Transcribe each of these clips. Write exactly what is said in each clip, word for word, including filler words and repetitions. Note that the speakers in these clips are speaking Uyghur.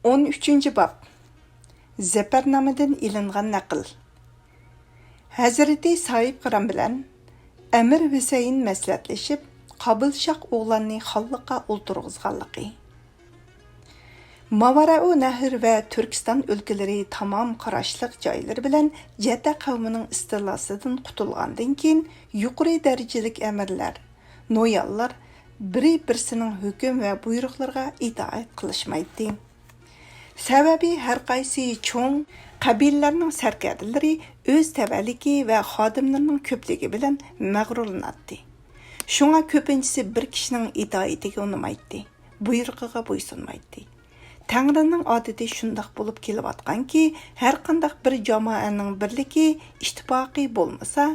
ئون ئۈچىنچى باب. زەپەرنامىدىن ئېلىنغان نەقىل. ھەزرىتى ساھىبقىران بىلەن ئەمىر ھۈسەيىن مەسلىھەتلىشىپ، قابىلشاھ ئوغلاننى خانلىققا ئولتۇرغۇزغانلىقى. ماۋارائۇ نەھر ۋە تۈركىستان ئۆلكىلىرى تامام قاراشلىق جايلىرى بىلەن جەتە قەۋمىنىڭ ئىستىلاسىدىن قۇتۇلغاندىن كېيىن، يۇقىرى دەرىجىلىك ئەمىرلەر، نويانلار بىرى-بىرسىنىڭ ھۆكۈم ۋە بۇيرۇقلىرىغا ئىتائەت قىلىشمايتتى. سەۋەبى، ھەرقايسى چوڭ قەبىلىلەرنىڭ سەركەردىلىرى ئۆز تەۋەلىكى ۋە خادىملىرىنىڭ كۆپلۈكى بىلەن مەغرۇرلىناتتى. شۇڭا كۆپىنچىسى بىر كىشىنىڭ ئىتائىتىگە ئۇنىمايتتى، بۇيرۇقىغا بويسۇنمايتتى. تەڭرىنىڭ ئادىتى شۇنداق بولۇپ كېلىۋاتقانكى، ھەرقانداق بىر جامائەنىڭ بىرلىكى، ئىتتىپاقى بولمىسا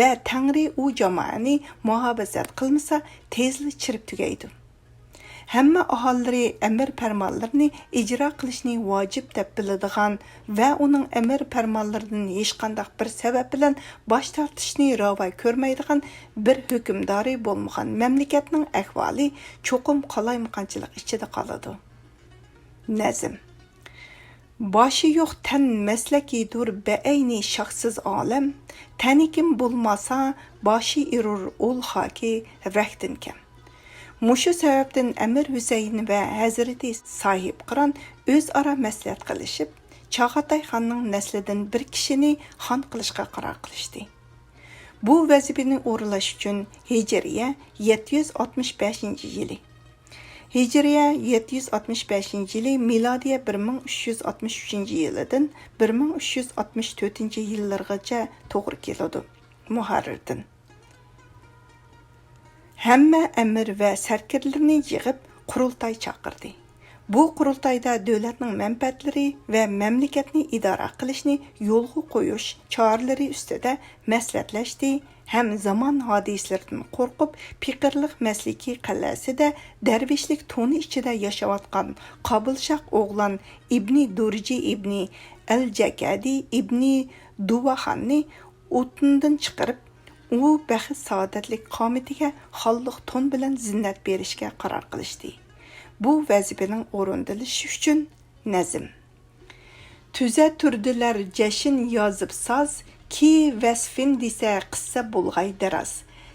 ۋە تەڭرى ئۇ جامائەنى مۇھاپىزەت قىلمىسا، تېزلا چىرىپ تۈگەيدۇ. ھەممە ئاھالىلىرى ئەمىر پەرمانلىرىنى ئىجرا قىلىشنى ۋاجىپ دەپ بىلىدىغان ۋە ئۇنىڭ ئەمىر پەرمانلىرىدىن ھېچقانداق بىر سەۋەب بىلەن باش تارتىشنى راۋا كۆرمەيدىغان بىر ھۆكۈمدارى بولمىغان مەملىكەتنىڭ ئەھۋالى چوقۇم قالايمىقانچىلىق ئىچىدە قالىدۇ. نەزم. باشى يوق تەن مەسلەكىدۇر بەئەينى شاھسىز ئالەم، تەنىكىم بولماسا، باشى ئېرۇر ئول خاكى رەختىن كەم. مۇشۇ سەۋەبتىن ئەمىر ھۈسەيىن ۋە ھەزرىتى ساھىبقىران ئۆزئارا مەسلىھەت قىلىشىپ، چاغاتاي خاننىڭ نەسلىدىن بىر كىشىنى خان قىلىشقا قارار قىلىشتى. بۇ ۋەزىپىنى ئورۇنلاش ئۈچۈن ھىجرىيە يەتتە يۈز ئاتمىش بەشىنچى يىلى، ھىجرىيە يەتتە يۈز ئاتمىش بەشىنچى يىلى، مىلادىيە بىر مىڭ ئۈچ يۈز ئاتمىش ئۈچىنچى يىلىدىن بىر مىڭ ئۈچ يۈز ئاتمىش تۆتىنچى يىللىرىغىچە توغرا كېلىدۇ. مۇھەررىردىن. ھەممە ئەمىر ۋە سەركەردىلەرنى يىغىپ، قۇرۇلتاي چاقىردى. بۇ قۇرۇلتايدا دۆلەتنىڭ مەنپەئەتلىرى ۋە مەملىكەتنى ئىدارە قىلىشنى يولغا قويۇش چارىلىرى ئۈستىدە مەسلىھەتلەشتى ھەم زامان ھادىسىلىرىدىن قورقۇپ، پېقىرلىق مەسلىكى قەلئەسىدە دەرۋىشلىك تونى ئىچىدە ياشاۋاتقان قابىلشاھ ئوغلان ئىبنى دۇرجى ئىبنى ئەل جەكەدى ئىبنى دۇۋاخاننى ئوتۇندىن چىقىرىپ، ئۇ بەخت-سائادەتلىك قامىتىگە خانلىق تون بىلەن زىننەت بېرىشكە قارار قىلىشتى. بۇ ۋەزىپىنىڭ ئورۇندىلىشى ئۈچۈن نەزم. تۈزەتتۈردىلەر جەشىن يازىپ ساز، كى ۋەسفىن دېسە قىسسە بولغاي دەراز.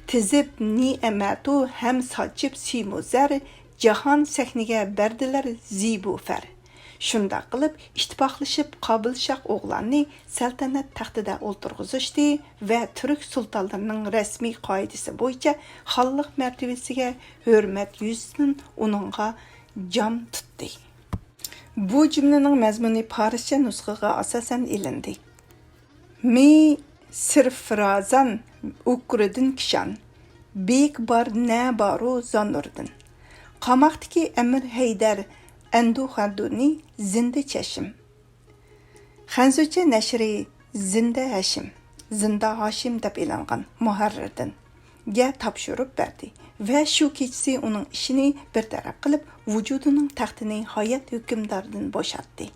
تىزىپ نىئەمەتۇ ھەم ساچىپ سىيمۇ زەر، جاھان سەھنىگە بەردىلەر زىبۇ فەر. شۇنداق قىلىپ، ئىتتىپاقلىشىپ قابىلشاھ ئوغلاننى سەلتەنەت تەختىدە ئولتۇرغۇزۇشتى ۋە تۈرك سۇلتانلىرىنىڭ رەسمىي قائىدىسى بويىچە خانلىق مەرتىۋىسىگە ھۆرمەت يۈزىسىدىن ئۇنىڭغا جام تۇتتى. بۇ جۈملىنىڭ مەزمۇنى پارسچە نۇسخىغا ئاساسەن ئېلىندى. مى سىرفرازان ئۇكرىدىن كىشان، بېيىك بار نە بارۇ زانۇردىن. قاماقتىكى ئەمىر ھەيدەر ئەندۇخەدۇنى زىندە چەشىم. خەنزۇچە نەشرى زىندە ھەشىم، زىندا ھاشىم دەپ ئېلىنغان مۇھەررىردىن گە تاپشۇرۇپ بەردى ۋە شۇ كېچىسى ئۇنىڭ ئىشىنى بىر تەرەپ قىلىپ، ۋۇجۇدىنىڭ تەختىنى ھايات ھۆكۈمداردىن بوشاتتى.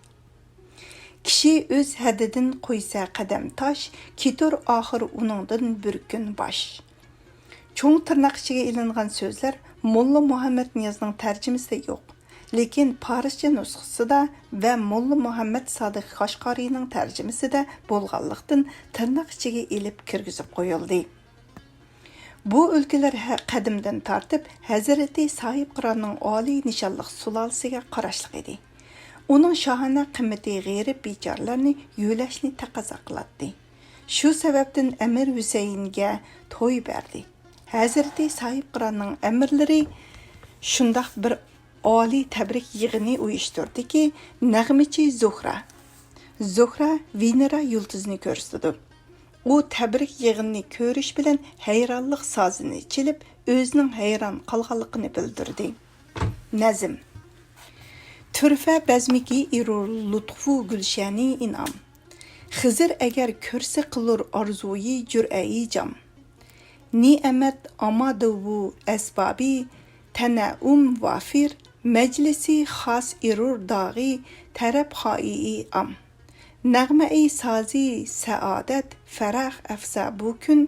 كىشى ئۆز ھەددىدىن قويسا قەدەم تاش، كېتۇر ئاخىر ئۇنىڭدىن بىر كۈن باش. چوڭ تىرناق ئىچىگە ئېلىنغان سۆزلەر موللا مۇھەممەد نىيازنىڭ تەرجىمىسىدە يوق، لېكىن پارسچە نۇسخىسىدا ۋە موللا مۇھەممەد سادىق قەشقەرىنىڭ تەرجىمىسىدە بولغانلىقتىن، تىرناق ئىچىگە ئېلىپ كىرگۈزۈپ قويۇلدى. بۇ ئۆلكىلەر ھە-، قەدىمدىن تارتىپ ھەزرىتى ساھىبقىراننىڭ ئالىي نىشانلىق سۇلالىسىگە قاراشلىق ئىدى. ئۇنىڭ شاھانە قىممىتى غېرىب بىچارىلەرنى يۆلەشنى تەقەززا قىلاتتى. شۇ سەۋەبتىن ئەمىر ھۈسەيىنگە توي بەردى. ھەزرىتى ساھىبقىراننىڭ ئەمىرلىرى شۇنداق بىر ئالىي تەبرىك يىغىنى ئۇيۇشتۇردىكى، نەغمىچى زۇھرا، زۇھرا ۋېنېرا يۇلتۇزىنى كۆرسىتىدۇ. ئۇ تەبرىك يىغىنىنى كۆرۈش بىلەن ھەيرانلىق سازىنى چېلىپ، ئۆزىنىڭ ھەيران قالغانلىقىنى بىلدۈردى. نەزم. تۆھپە بەزمىكى ئېرۇر لۇتفۇ گۈلشەنى ئىنئام. خىزىر ئەگەر كۆرسە قىلۇر ئارزۇيى جۈرئەيى جام. نېمەت ئامادىۋۇ ئەسبابى تەنەئۇم ۋافىر، مەجلىسى خاس ئېرۇر داغى تەرەپ خائىئى ئام. نەغمەئى سازى سەئادەت فەرەخ ئەفزا بۇ كۈن،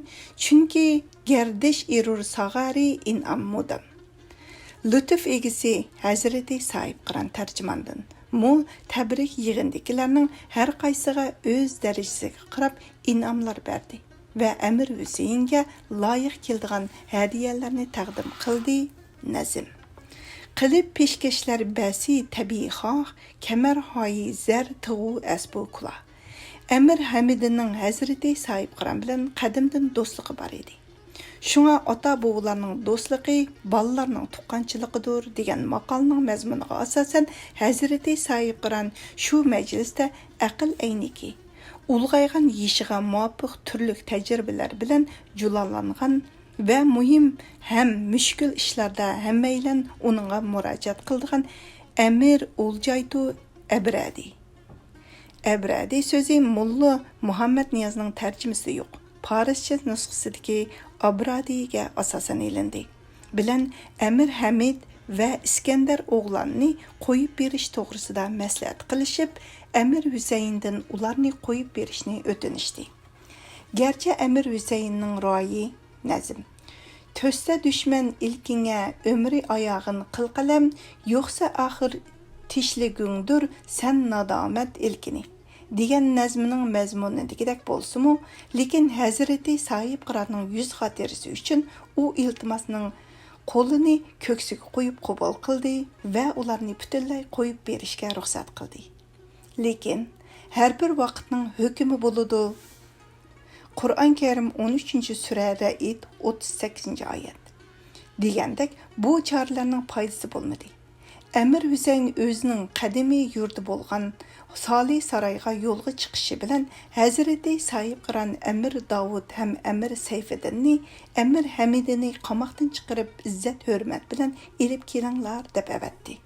چۈنكى گەردىش ئېرۇر ساغارى ئىنئام مۇدام. لۇتۇف ئىگىسى ھەزرىتى ساھىبقىران تەرجىماندىن. مۇ تەبرىك يىغىندىكىلەرنىڭ ھەر قايسىغا ئۆز دەرىجىسىگە قاراپ ئىنئاملار بەردى ۋە ئەمىر ھۈسەيىنگە لايىق كېلىدىغان ھەدىيەلەرنى تەقدىم قىلدى. نەزم. قىلىپ پېشكەشلەر بەسى تەبىئىي خاھ، كەمەر ھايى زەر تىغۇ ئەسبۇ كۇلا. ئەمىر ھەمىدىنىڭ ھەزرىتى ساھىبقىران بىلەن قەدىمدىن دوستلۇقى بار ئىدى. شۇڭا ئاتا-بوۋىلارنىڭ دوستلۇقى بالىلارنىڭ تۇغقانچىلىقىدۇر دېگەن ماقالنىڭ مەزمۇنىغا ئاساسەن، ھەزرىتى ساھىبقىران شۇ مەجلىستە ئەقىل ئەينىكى، ئۇلغايغان يېشىغا مۇۋاپىق تۈرلۈك تەجرىبىلەر بىلەن جۇلالانغان ۋە مۇھىم ھەم مۈشكۈل ئىشلاردا ھەممەيلەن ئۇنىڭغا مۇراجىئەت قىلىدىغان ئەمىر ئولجايتۇ ئەبرەدى. ئەبرەدى سۆزى موللا مۇھەممەدنىيازنىڭ تەرجىمىسىدە يوق، پارسچە نۇسخىسىدىكى ئابرادىگە ئاساسەن ئېلىندى. بىلەن ئەمىر ھەمىد ۋە ئىسكەندەر ئوغلاننى قويۇپ بېرىش توغرىسىدا مەسلىھەت قىلىشىپ، ئەمىر ھۈسەيىندىن ئۇلارنى قويۇپ بېرىشنى ئۆتۈنۈشتى. گەرچە ئەمىر ھۈسەيىننىڭ رايى نەزم. تۆسسە دۈشمەن ئىلكىڭە ئۆمرى ئاياغىن قىلقەلەم، يوقسا ئاخىر تىشلىگۈڭدۇر سەن نادامەت ئىلكىنى، دېگەن نەزمىنىڭ مەزمۇنىدىكىدەك بولسىمۇ، لېكىن ھەزرىتى ساھىبقىراننىڭ يۈز خاتىرىسى ئۈچۈن ئۇ ئىلتىماسنىڭ قولىنى كۆكسىگە قويۇپ قوبۇل قىلدى ۋە ئۇلارنى پۈتۈنلەي قويۇپ بېرىشكە رۇخسەت قىلدى. لېكىن ھەر بىر ۋاقىتنىڭ ھۆكمى بولىدۇ. قۇرئان كەرىم ئون ئۈچىنچى سۈرە رەئىد ئوتتۇز سەككىزىنچى ئايەت دېگەندەك بۇ چارىلەرنىڭ پايدىسى بولمىدى. ئەمىر ھۈسەيىن ئۆزىنىڭ قەدىمىي يۇرتى بولغان سالى سارايغا يولغا چىقىشى بىلەن ھەزرىتى ساھىبقىران ئەمىر داۋۇت ھەم ئەمىر سەيفىدىننى، ئەمىر ھەمىدىنى قاماقتىن چىقىرىپ ئىززەت ھۆرمەت بىلەن ئېلىپ كېلىڭلار دەپ ئەۋەتتى.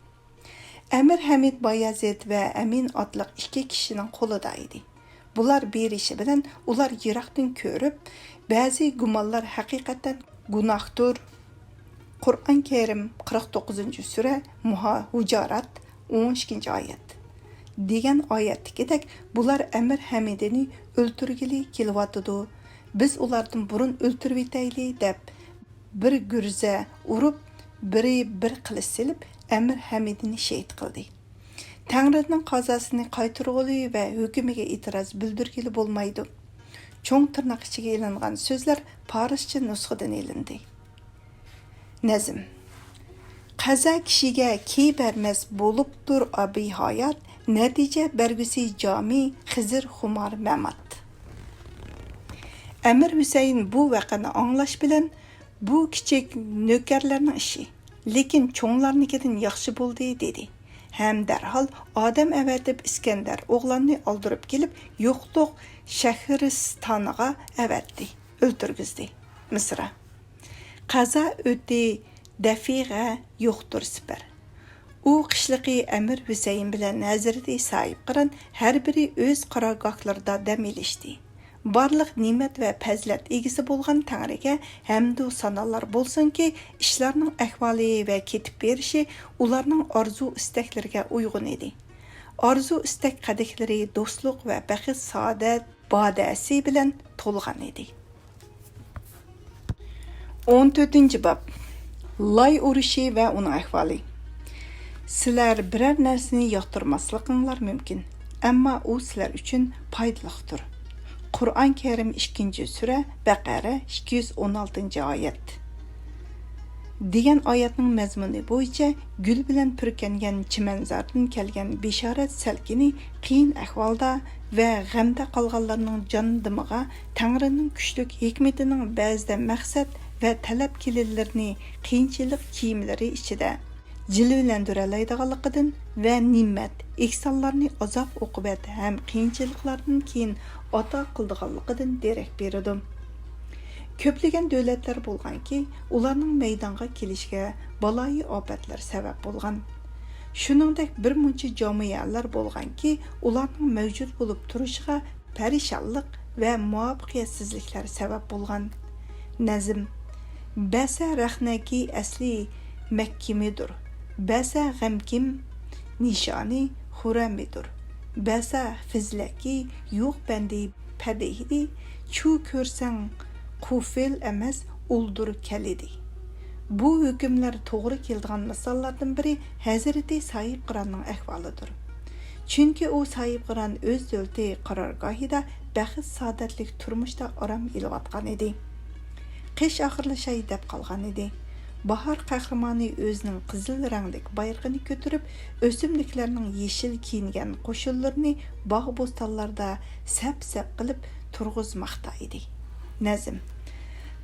ئەمىر ھەمىد بايازىد ۋە ئەمىن ئاتلىق ئىككى كىشىنىڭ قولىدا ئىدى. بۇلار بېرىشى بىلەن ئۇلار يىراقتىن كۆرۈپ، بەزى گۇمانلار ھەقىقەتەن گۇناھتۇر. قۇرئان كەرىم قىرىق توققۇزىنچى سۈرە مۇھا ھۇجارات ئون ئىككىنچى ئايەت دېگەن ئايەتتىكىدەك بۇلار ئەمىر ھەمىدىنى ئۆلتۈرگىلى كېلىۋاتىدۇ، بىز ئۇلاردىن بۇرۇن ئۆلتۈرۈۋېتەيلى دەپ بىر گۈرزە ئۇرۇپ، بىرى بىر قىلىچ سېلىپ، ئەمىر ھەمىدىنى شېھىت قىلدى. تەڭرىنىڭ قازاسىنى قايتۇرغىلى ۋە ھۆكمىگە ئېتىراز بىلدۈرگىلى بولمايدۇ. چوڭ تىرناق ئىچىگە ئېلىنغان سۆزلەر پارسچە نۇسخىدىن ئېلىندى. نەزم. قەزا كىشىگە كى بەرمەس بولۇپتۇر ئابىي ھايات، نەتىجە بەرگۈسى جامى خىزىر خۇمار مەمات. ئەمىر ھۈسەيىن بۇ ۋەقەنى ئاڭلاش بىلەن، بۇ كىچىك نۆكەرلەرنىڭ ئىشى، لېكىن چوڭلارنىڭكىدىن ياخشى بولدى، دېدى ھەم دەرھال ئادەم ئەۋەتىپ ئىسكەندەر ئوغلاننى ئالدۇرۇپ كېلىپ، يوقلۇق شەھرىستانىغا ئەۋەتتى، ئۆلتۈرگۈزدى. مىسرا. قەزا ئۆتى دەفىغە يوقتۇر سىپەر. ئۇ قىشلىقى ئەمىر ھۈسەيىن بىلەن ھەزرىتى ساھىبقىران ھەر بىرى ئۆز قارارگاھلىرىدا دەم ئېلىشتى. بارلىق نېمەت ۋە پەزىلەت ئىگىسى بولغان تەڭرىگە ھەمدۇ سانالار بولسۇنكى، ئىشلارنىڭ ئەھۋالى ۋە كېتىپ بېرىشى ئۇلارنىڭ ئارزۇ ئىستەكلىرىگە ئۇيغۇن ئىدى. ئارزۇ ئىستەك قەدەھلىرى دوستلۇق ۋە بەخت سائادەت بادەسى بىلەن تولغان ئىدى. ئون تۆتىنچى باب. لاي ئۇرۇشى ۋە ئۇنىڭ ئەھۋالى. سىلەر بىرەر نەرسىنى ياقتۇرماسلىقىڭلار مۇمكىن، ئەمما ئۇ سىلەر ئۈچۈن پايدىلىقتۇر. قۇرئان كەرىم، ئىككىنچى سۈرە، بەقەرە، ئىككى يۈز ئون ئالتىنچى ئايەت. دېگەن ئايەتنىڭ مەزمۇنى بويىچە گۈل بىلەن پۈركەنگەن چىمەنزاردىن كەلگەن بېشارەت سەلكىنى قىيىن ئەھۋالدا ۋە غەمدە قالغانلارنىڭ جان دىمىغا تەڭرىنىڭ كۈچلۈك ھېكمىتىنىڭ بەزىدە مەقسەت ۋە تەلەپ كېلىلىرىنى قىيىنچىلىق كىيىملىرى ئىچىدە جىلۋىلەندۈرەلەيدىغانلىقىدىن ۋە نېمەت، ئېھسانلارنى ئازاب-ئوقۇبەت ھەم قىيىنچىلىقلاردىن كېيىن ئاتا قىلىدىغانلىقىدىن دېرەك بېرىدۇ. كۆپلىگەن دۆلەتلەر بولغانكى، ئۇلارنىڭ مەيدانغا كېلىشىگە بالايىئاپەتلەر سەۋەب بولغان. شۇنىڭدەك بىر مۇنچە جامىئەلەر بولغانكى، ئۇلارنىڭ مەۋجۇت بولۇپ تۇرۇشىغا پەرىشانلىق ۋە مۇۋەپپەقىيەتسىزلىكلەر سەۋەب بولغان. نەزم. بەسە رەخنەكى ئەسلى مەھكىمىدۇر. بەسە غەمكىم نىشانى خۇرەمىدۇر. بەسە فىزلەكى يوق بەندى پەدىھىدى، چۇ كۆرسەڭ قۇفىل ئەمەس ئۇلدۇر كەلىدى. بۇ ھۆكۈملەر توغرا كېلىدىغان مىساللاردىن بىرى ھەزرىتى ساھىبقىراننىڭ ئەھۋالىدۇر. چۈنكى ئۇ ساھىبقىران ئۆز دۆلىتى قارارگاھىدا بەخت-سائادەتلىك تۇرمۇشتا ئارام ئېلىۋاتقان ئىدى. قىش ئاخىرلىشاي دەپ قالغان ئىدى. باھار قەھرىمانى ئۆزىنىڭ قىزىل رەڭلىك بايرىقىنى كۆتۈرۈپ، ئۆسۈملۈكلەرنىڭ يېشىل كىيىنگەن قوشۇنلىرىنى باغ-بوستانلاردا سەپ-سەپ قىلىپ تۇرغۇزماقتا ئىدى. نەزم.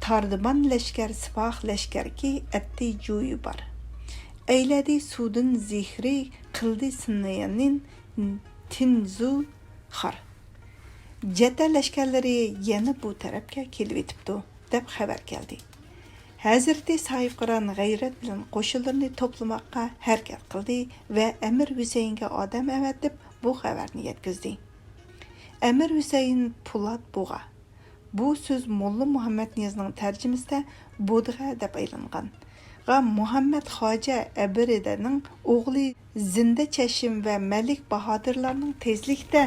تاردىمان لەشكەر سىپاھ لەشكەركى ئەتتى جۇيى بار. ئەيلەدى سۇدىن زىھرى قىلدى سىنيەنىن تىنزۇ خار. جەتە لەشكەرلىرى يەنە بۇ تەرەپكە كېلىۋېتىپتۇ، دەپ خەۋەر كەلدى. ھەزرىتى ساھىبقىران غەيرەت بىلەن قوشۇنلىرىنى توپلىماققا ھەرىكەت قىلدى ۋە ئەمىر ھۈسەيىنگە ئادەم ئەۋەتىپ، بۇ خەۋەرنى يەتكۈزدى. ئەمىر ھۈسەيىن پولات بۇغا. بۇ سۆز موللا مۇھەممەد نىيازنىڭ تەرجىمىسىدە بۇدغە دەپ ئېلىنغان. غا مۇھەممەد خاجە ئەبىرىدەنىڭ ئوغلى زىندە چەشىم ۋە مەلىك باھادىرلارنىڭ تېزلىكتە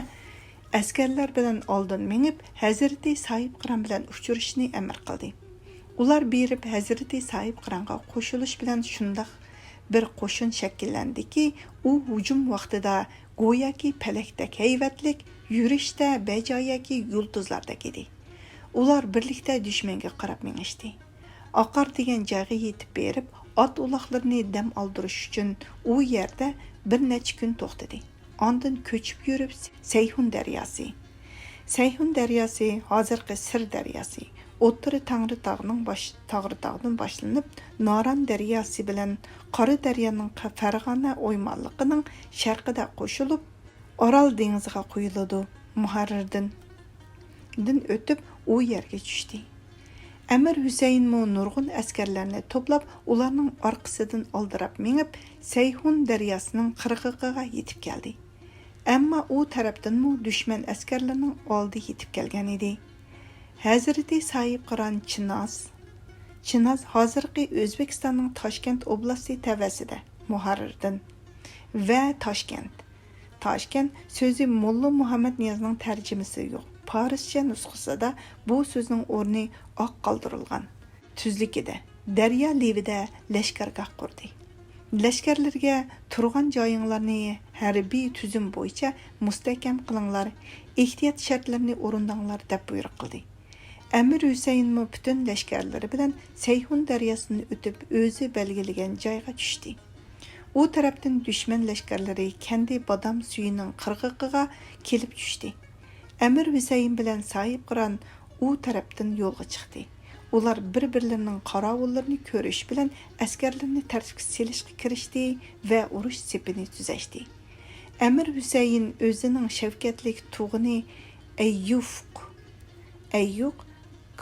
ئەسكەرلەر بىلەن ئالدىن مېڭىپ، ھەزرىتى ساھىبقىران بىلەن ئۇچرىشىشنى ئەمر قىلدى. ئۇلار بېرىپ، ھەزرىتى ساھىبقىرانغا قوشۇلۇش بىلەن شۇنداق بىر قوشۇن شەكىللەندىكى، ئۇ ھۇجۇم ۋاقتىدا گوياكى پەلەكتەك ھەيۋەتلىك، يۈرۈشتە بەجايەكى يۇلتۇزلاردەك ئىدى. ئۇلار بىرلىكتە دۈشمەنگە قاراپ مېڭىشتى. ئاقار دېگەن جايغا يېتىپ بېرىپ، ئات-ئۇلاقلىرىنى دەم ئالدۇرۇش ئۈچۈن ئۇ يەردە بىر نەچچە كۈن توختىدى. ئاندىن كۆچۈپ يۈرۈپ، سەيھۇن دەرياسى. سەيھۇن دەرياسى، ھازىرقى سىر دەرياسى، ئوتتۇرا تەڭرىتاغنىڭ باش-، تەڭرىتاغدىن باشلىنىپ، ناران دەرياسى بىلەن قارا دەريانىڭ قە-، فەرغانە ئويمانلىقىنىڭ شەرقىدە قوشۇلۇپ، ئارال دېڭىزىغا قۇيۇلىدۇ. مۇھەررىردىن دىن ئۆتۈپ، ئۇ يەرگە چۈشتى. ئەمىر ھۈسەيىنمۇ نۇرغۇن ئەسكەرلەرنى توپلاپ، ئۇلارنىڭ ئارقىسىدىن ئالدىراپ مېڭىپ، سەيھۇن دەرياسىنىڭ قىرغىقىغا يېتىپ كەلدى. ئەمما ئۇ تەرەپتىنمۇ دۈشمەن ئەسكەرلىرىنىڭ ئالدى يېتىپ كەلگەن ئىدى. ھەزرىتى ساھىبقىران چىناز، چىناز ھازىرقى ئۆزبېكىستاننىڭ تاشكەنت ئوبلاستى تەۋەسىدە، مۇھەررىردىن، ۋە تاشكەنت. تاشكەنت سۆزى موللا مۇھەممەد نىيازنىڭ تەرجىمىسى يوق. پارسچە نۇسخىسىدا بۇ سۆزنىڭ ئورنى ئاق قالدۇرۇلغان. تۈزلۈكىدە، دەريا لېۋىدە لەشكەرگاھ قۇردى. لەشكەرلىرىگە تۇرغان جايىڭلارنى ھەربىي تۈزۈم بويىچە مۇستەھكەم قىلىڭلار، ئېھتىيات شەرتلىرىنى ئورۇنداڭلار، دەپ بۇيرۇق قىلدى. ئەمىر ھۈسەيىنمۇ پۈتۈن لەشكەرلىرى بىلەن سەيھۇن دەرياسىدىن ئۆتۈپ، ئۆزى بەلگىلىگەن جايغا چۈشتى. ئۇ تەرەپتىن دۈشمەن لەشكەرلىرى كەندى بادام سۈيىنىڭ قىرغىقىغا كېلىپ چۈشتى. ئەمىر ھۈسەيىن بىلەن ساھىبقىران ئۇ تەرەپتىن يولغا چىقتى. ئۇلار بىر-بىرلىرىنىڭ قاراۋۇللىرىنى كۆرۈش بىلەن ئەسكەرلىرىنى تەرتىپكە سېلىشقا كىرىشتى ۋە ئۇرۇش سېپىنى تۈزەشتى. ئەمىر ھۈسەيىن ئۆزىنىڭ شەۋكەتلىك تۇغىنى ئەييۇق، ئەييۇق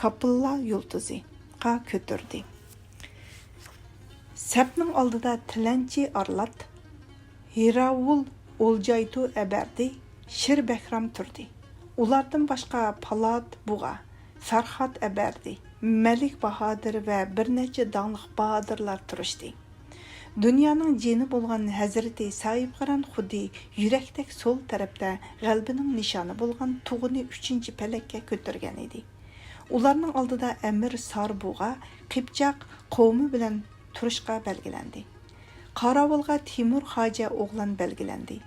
كاپىللا يۇلتۇزىغا كۆتۈردى. سەپنىڭ ئالدىدا تىلەنچى ئارلات، ھىراۋۇل ئولجايتۇ ئەبەردى، شىر بەھرام تۇردى. ئۇلاردىن باشقا پالات بۇغا، فەرھاد ئەبەردى، مەلىك باھادىر ۋە بىر نەچچە داڭلىق باھادىرلار تۇرۇشتى. دۇنيانىڭ جېنى بولغان ھەزرىتى ساھىبقىران خۇددى يۈرەكتەك سول تەرەپتە غەلىبىنىڭ نىشانى بولغان تۇغىنى ئۈچىنچى پەلەككە كۆتۈرگەن ئىدى. ئۇلارنىڭ ئالدىدا ئەمىر ساربۇغا قىپچاق قوۋمى بىلەن تۇرۇشقا بەلگىلەندى. قاراۋۇلغا تېمۇر خاجە ئوغلان بەلگىلەندى.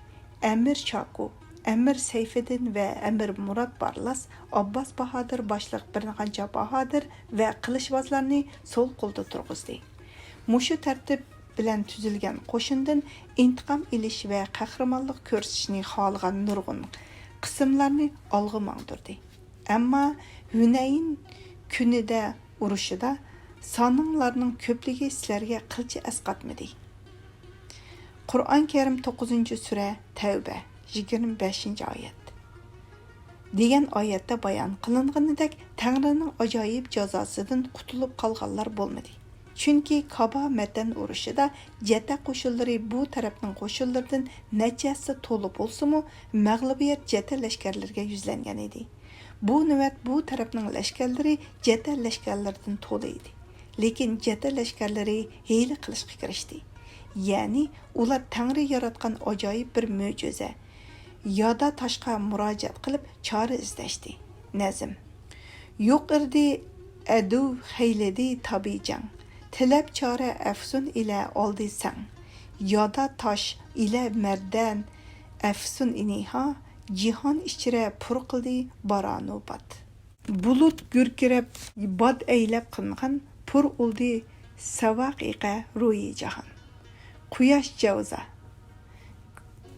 ئەمىر چاكۇ، ئەمىر سەيفىدىن ۋە ئەمىر مۇرات بارلاس، ئابباس باھادىر باشلىق بىر قانچە باھادىر ۋە قىلىچۋازلارنى سول قولدا تۇرغۇزدى. مۇشۇ تەرتىپ بىلەن تۈزۈلگەن قوشۇندىن ئىنتىقام ئېلىش ۋە قەھرىمانلىق كۆرسىتىشنى خالىغان نۇرغۇن قىسىملارنى ئالغا ماڭدۇردى. ئەمما ھۈنەيىن كۈنىدە ئۇرۇشىدا سانىڭلارنىڭ كۆپلۈكى سىلەرگە قىلچە ئەسقاتمىدى. قۇرئان كەرىم توققۇزىنچى سۈرە، تەۋبە، يىگىرمە بەشىنچى ئايەت. دېگەن ئايەتتە بايان قىلىنغىنىدەك، تەڭرىنىڭ ئاجايىپ جازاسىدىن قۇتۇلۇپ قالغانلار بولمىدى. چۈنكى كابا مەتەن ئۇرۇشىدا جەتە قوشۇنلىرى بۇ تەرەپنىڭ قوشۇنلىرىدىن نەچچە ھەسسە تولا بولسىمۇ، مەغلۇبىيەت جەتە لەشكەرلىرىگە يۈزلەنگەن ئىدى. بۇ نۆۋەت بۇ تەرەپنىڭ لەشكەرلىرى جەتە لەشكەرلىرىدىن تولا ئىدى. لېكىن جەتە لەشكەرلىرى ھىيلە قىلىشقا كىرىشتى. يەنى ئۇلار تەڭرى ياراتقان ئاجايىپ بىر مۆجىزە، يادا تاشقا مۇراجىئەت قىلىپ چارە ئىزدەشتى. نەزم. يۇقىرىدى ئەدۇ خەيلىدى تابىجەڭ، تىلەپ چارە ئەفسۇن ئىلە ئالدى سەڭ، يادا تاش ئىلە مەردەن ئەفسۇن ئىنىھا، جىھان ئىچرە پۇر قىلدى بارانۇ بات. بۇلۇت گۈركىرەپ باد ئەيلەپ قىلىنغان، پۇر ئۇلدى سەۋاقىقە رويى جاھان. قۇياش جاۋزا.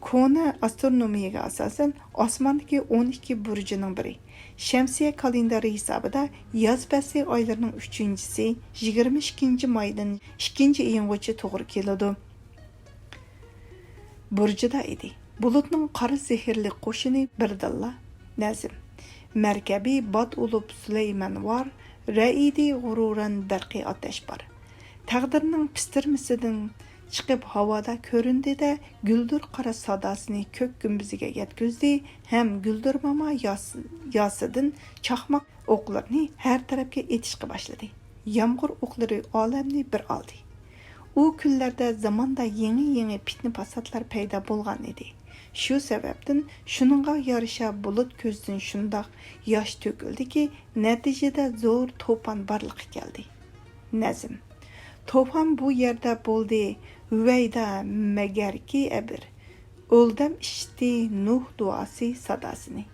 كونا ئاسترونومىيەگە ئاساسەن، ئاسماندىكى ئون ئىككى بۇرجىنىڭ بىرى. شەمسىيە كالېندارى ھېسابىدا ياز پەسلى ئايلىرىنىڭ ئۈچىنچىسى يىگىرمە ئىككىنچى مايدىن ئىككىنچى ئىيۇنغىچە توغرا كېلىدۇ. بۇرجىدا ئىدى. بۇلۇتنىڭ قارا زېھىرلىك قوشۇنى بىردىنلا نەزم. مەركەبى باد ئۇلۇپ سۇلەيمەن ۋار، رەئىدى غۇرۇرەن بەرقى ئاتەش بار. تەقدىرنىڭ پىستىرمىسىدىن چىقىپ ھاۋادا كۆرۈندى-دە، گۈلدۈر قارا ساداسىنى كۆك گۈمبىزىگە يەتكۈزدى ھەم گۈلدۈر ماما ياس-، ياسىدىن چاقماق ئوقلىرىنى ھەر تەرەپكە ئېتىشقا باشلىدى. يامغۇر ئوقلىرى ئالەمنى بىر ئالدى. ئۇ كۈنلەردە زاماندا يېڭى-يېڭى پىتنە-پاساتلار پەيدا بولغان ئىدى. شۇ سەۋەبتىن شۇنىڭغا يارىشا بۇلۇت كۆزىدىن شۇنداق ياش تۆكۈلدىكى، نەتىجىدە زور توپان بارلىققا كەلدى. نەزم. توپان بۇ يەردە بولدى، ھۈۋەيدا مەگەركى ئەبىر. ئۆلدەم ئىشىتتى نۇھ دۇئاسى ساداسىنى.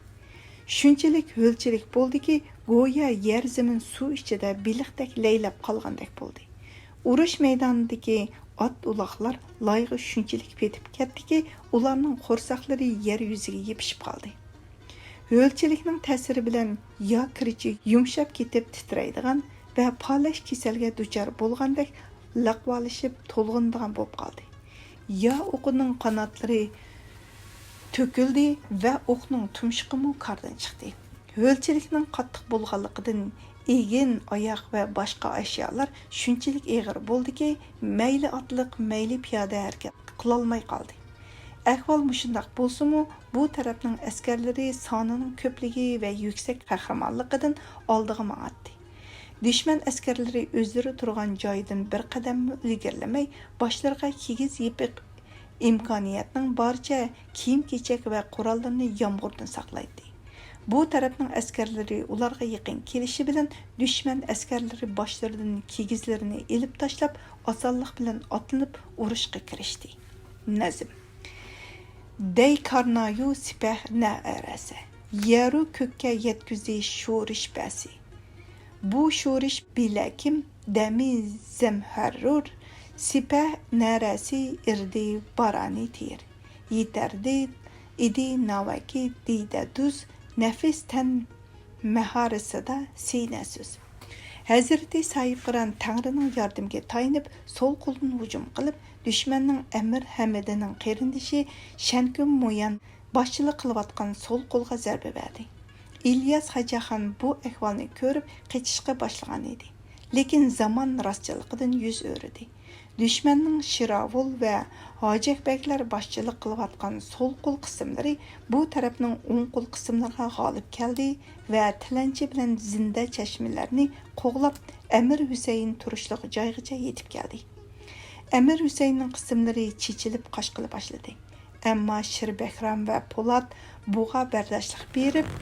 شۇنچىلىك ھۆلچىلىك بولدىكى، گويا يەر زېمىن سۇ ئىچىدە بېلىقتەك لەيلەپ قالغاندەك بولدى. ئۇرۇش مەيدانىدىكى ئات-ئۇلاقلار لايغا شۇنچىلىك پېتىپ كەتتىكى، ئۇلارنىڭ قورساقلىرى يەر يۈزىگە يېپىشىپ قالدى. ھۆلچىلىكنىڭ تەسىرى بىلەن يا كىرىچى يۇمشاپ كېتىپ تىترەيدىغان ۋە پالەچ كېسەلگە دۇچار بولغاندەك لەقۋالىشىپ تولغىنىدىغان بولۇپ قالدى. يا ئوقىنىڭ قاناتلىرى تۆكۈلدى ۋە ئوقنىڭ تۇمشۇقىمۇ كاردىن چىقتى. ھۆلچىلىكنىڭ قاتتىق بولغانلىقىدىن ئېگىن، ئاياغ ۋە باشقا ئەشيالار شۇنچىلىك ئېغىر بولدىكى، مەيلى ئاتلىق، مەيلى پىيادە ھەرىكەت قىلالماي قالدى. ئەھۋال مۇشۇنداق بولسىمۇ، بۇ تەرەپنىڭ ئەسكەرلىرى سانىنىڭ كۆپلۈكى ۋە يۈكسەك قەھرىمانلىقىدىن ئالدىغا ماڭاتتى. دۈشمەن ئەسكەرلىرى ئۆزلىرى تۇرغان جايدىن بىر قەدەممۇ ئىلگىرىلىمەي، باشلىرىغا كىگىز يېپىق، ئىمكانىيەتنىڭ بارىچە كىيىم-كېچەك ۋە قوراللىرىنى يامغۇردىن ساقلايتتى. بۇ تەرەپنىڭ ئەسكەرلىرى ئۇلارغا يېقىن كېلىشى بىلەن، دۈشمەن ئەسكەرلىرى باشلىرىدىن كىگىزلىرىنى ئېلىپ تاشلاپ، ئاسانلىق بىلەن ئاتلىنىپ ئۇرۇشقا كىرىشتى. نەزم. دەي كارنايۇ سىپەھ نەئەرەسە، يەرۇ كۆككە يەتكۈزدى شورىش بەسى. بۇ شورىش بىلەكىم دەمى زەمھەرۇر، سىپەھ نەرەسى ئىردى بارانى تېر. يېتەردى ئىدى ناۋەكى دىدە دۇز، نەفىس تەن مەھارىسىدا سىنە سۆز. ھەزرىتى ساھىبقىران تەڭرىنىڭ ياردىمىگە تايىنىپ، سول قولدىن ھۇجۇم قىلىپ، دۈشمەننىڭ ئەمىر ھەمىدىنىڭ قېرىندىشى شەنكۈم مويان باشچىلىق قىلىۋاتقان سول قولغا زەربە بەردى. ئىلياس خەجەخان بۇ ئەھۋالنى كۆرۈپ قېچىشقا باشلىغان ئىدى. لېكىن زامان راستچىللىقىدىن يۈز ئۆرۈدى. دۈشمەننىڭ شىراۋۇل ۋە ھاجەك بەگلەر باشچىلىق قىلىۋاتقان سول قول قىسىملىرى بۇ تەرەپنىڭ ئوڭ قول قىسىملىرىغا غالىب كەلدى ۋە تىلەنچى بىلەن زىندە چەشمىلەرنى قوغلاپ، ئەمىر ھۈسەيىن تۇرۇشلۇق جايغىچە يېتىپ كەلدى. ئەمىر ھۈسەيىننىڭ قىسىملىرى چېچىلىپ قاچقىلى باشلىدى. ئەمما شىر بەھرام ۋە پولات بۇغا بەرداشلىق بېرىپ،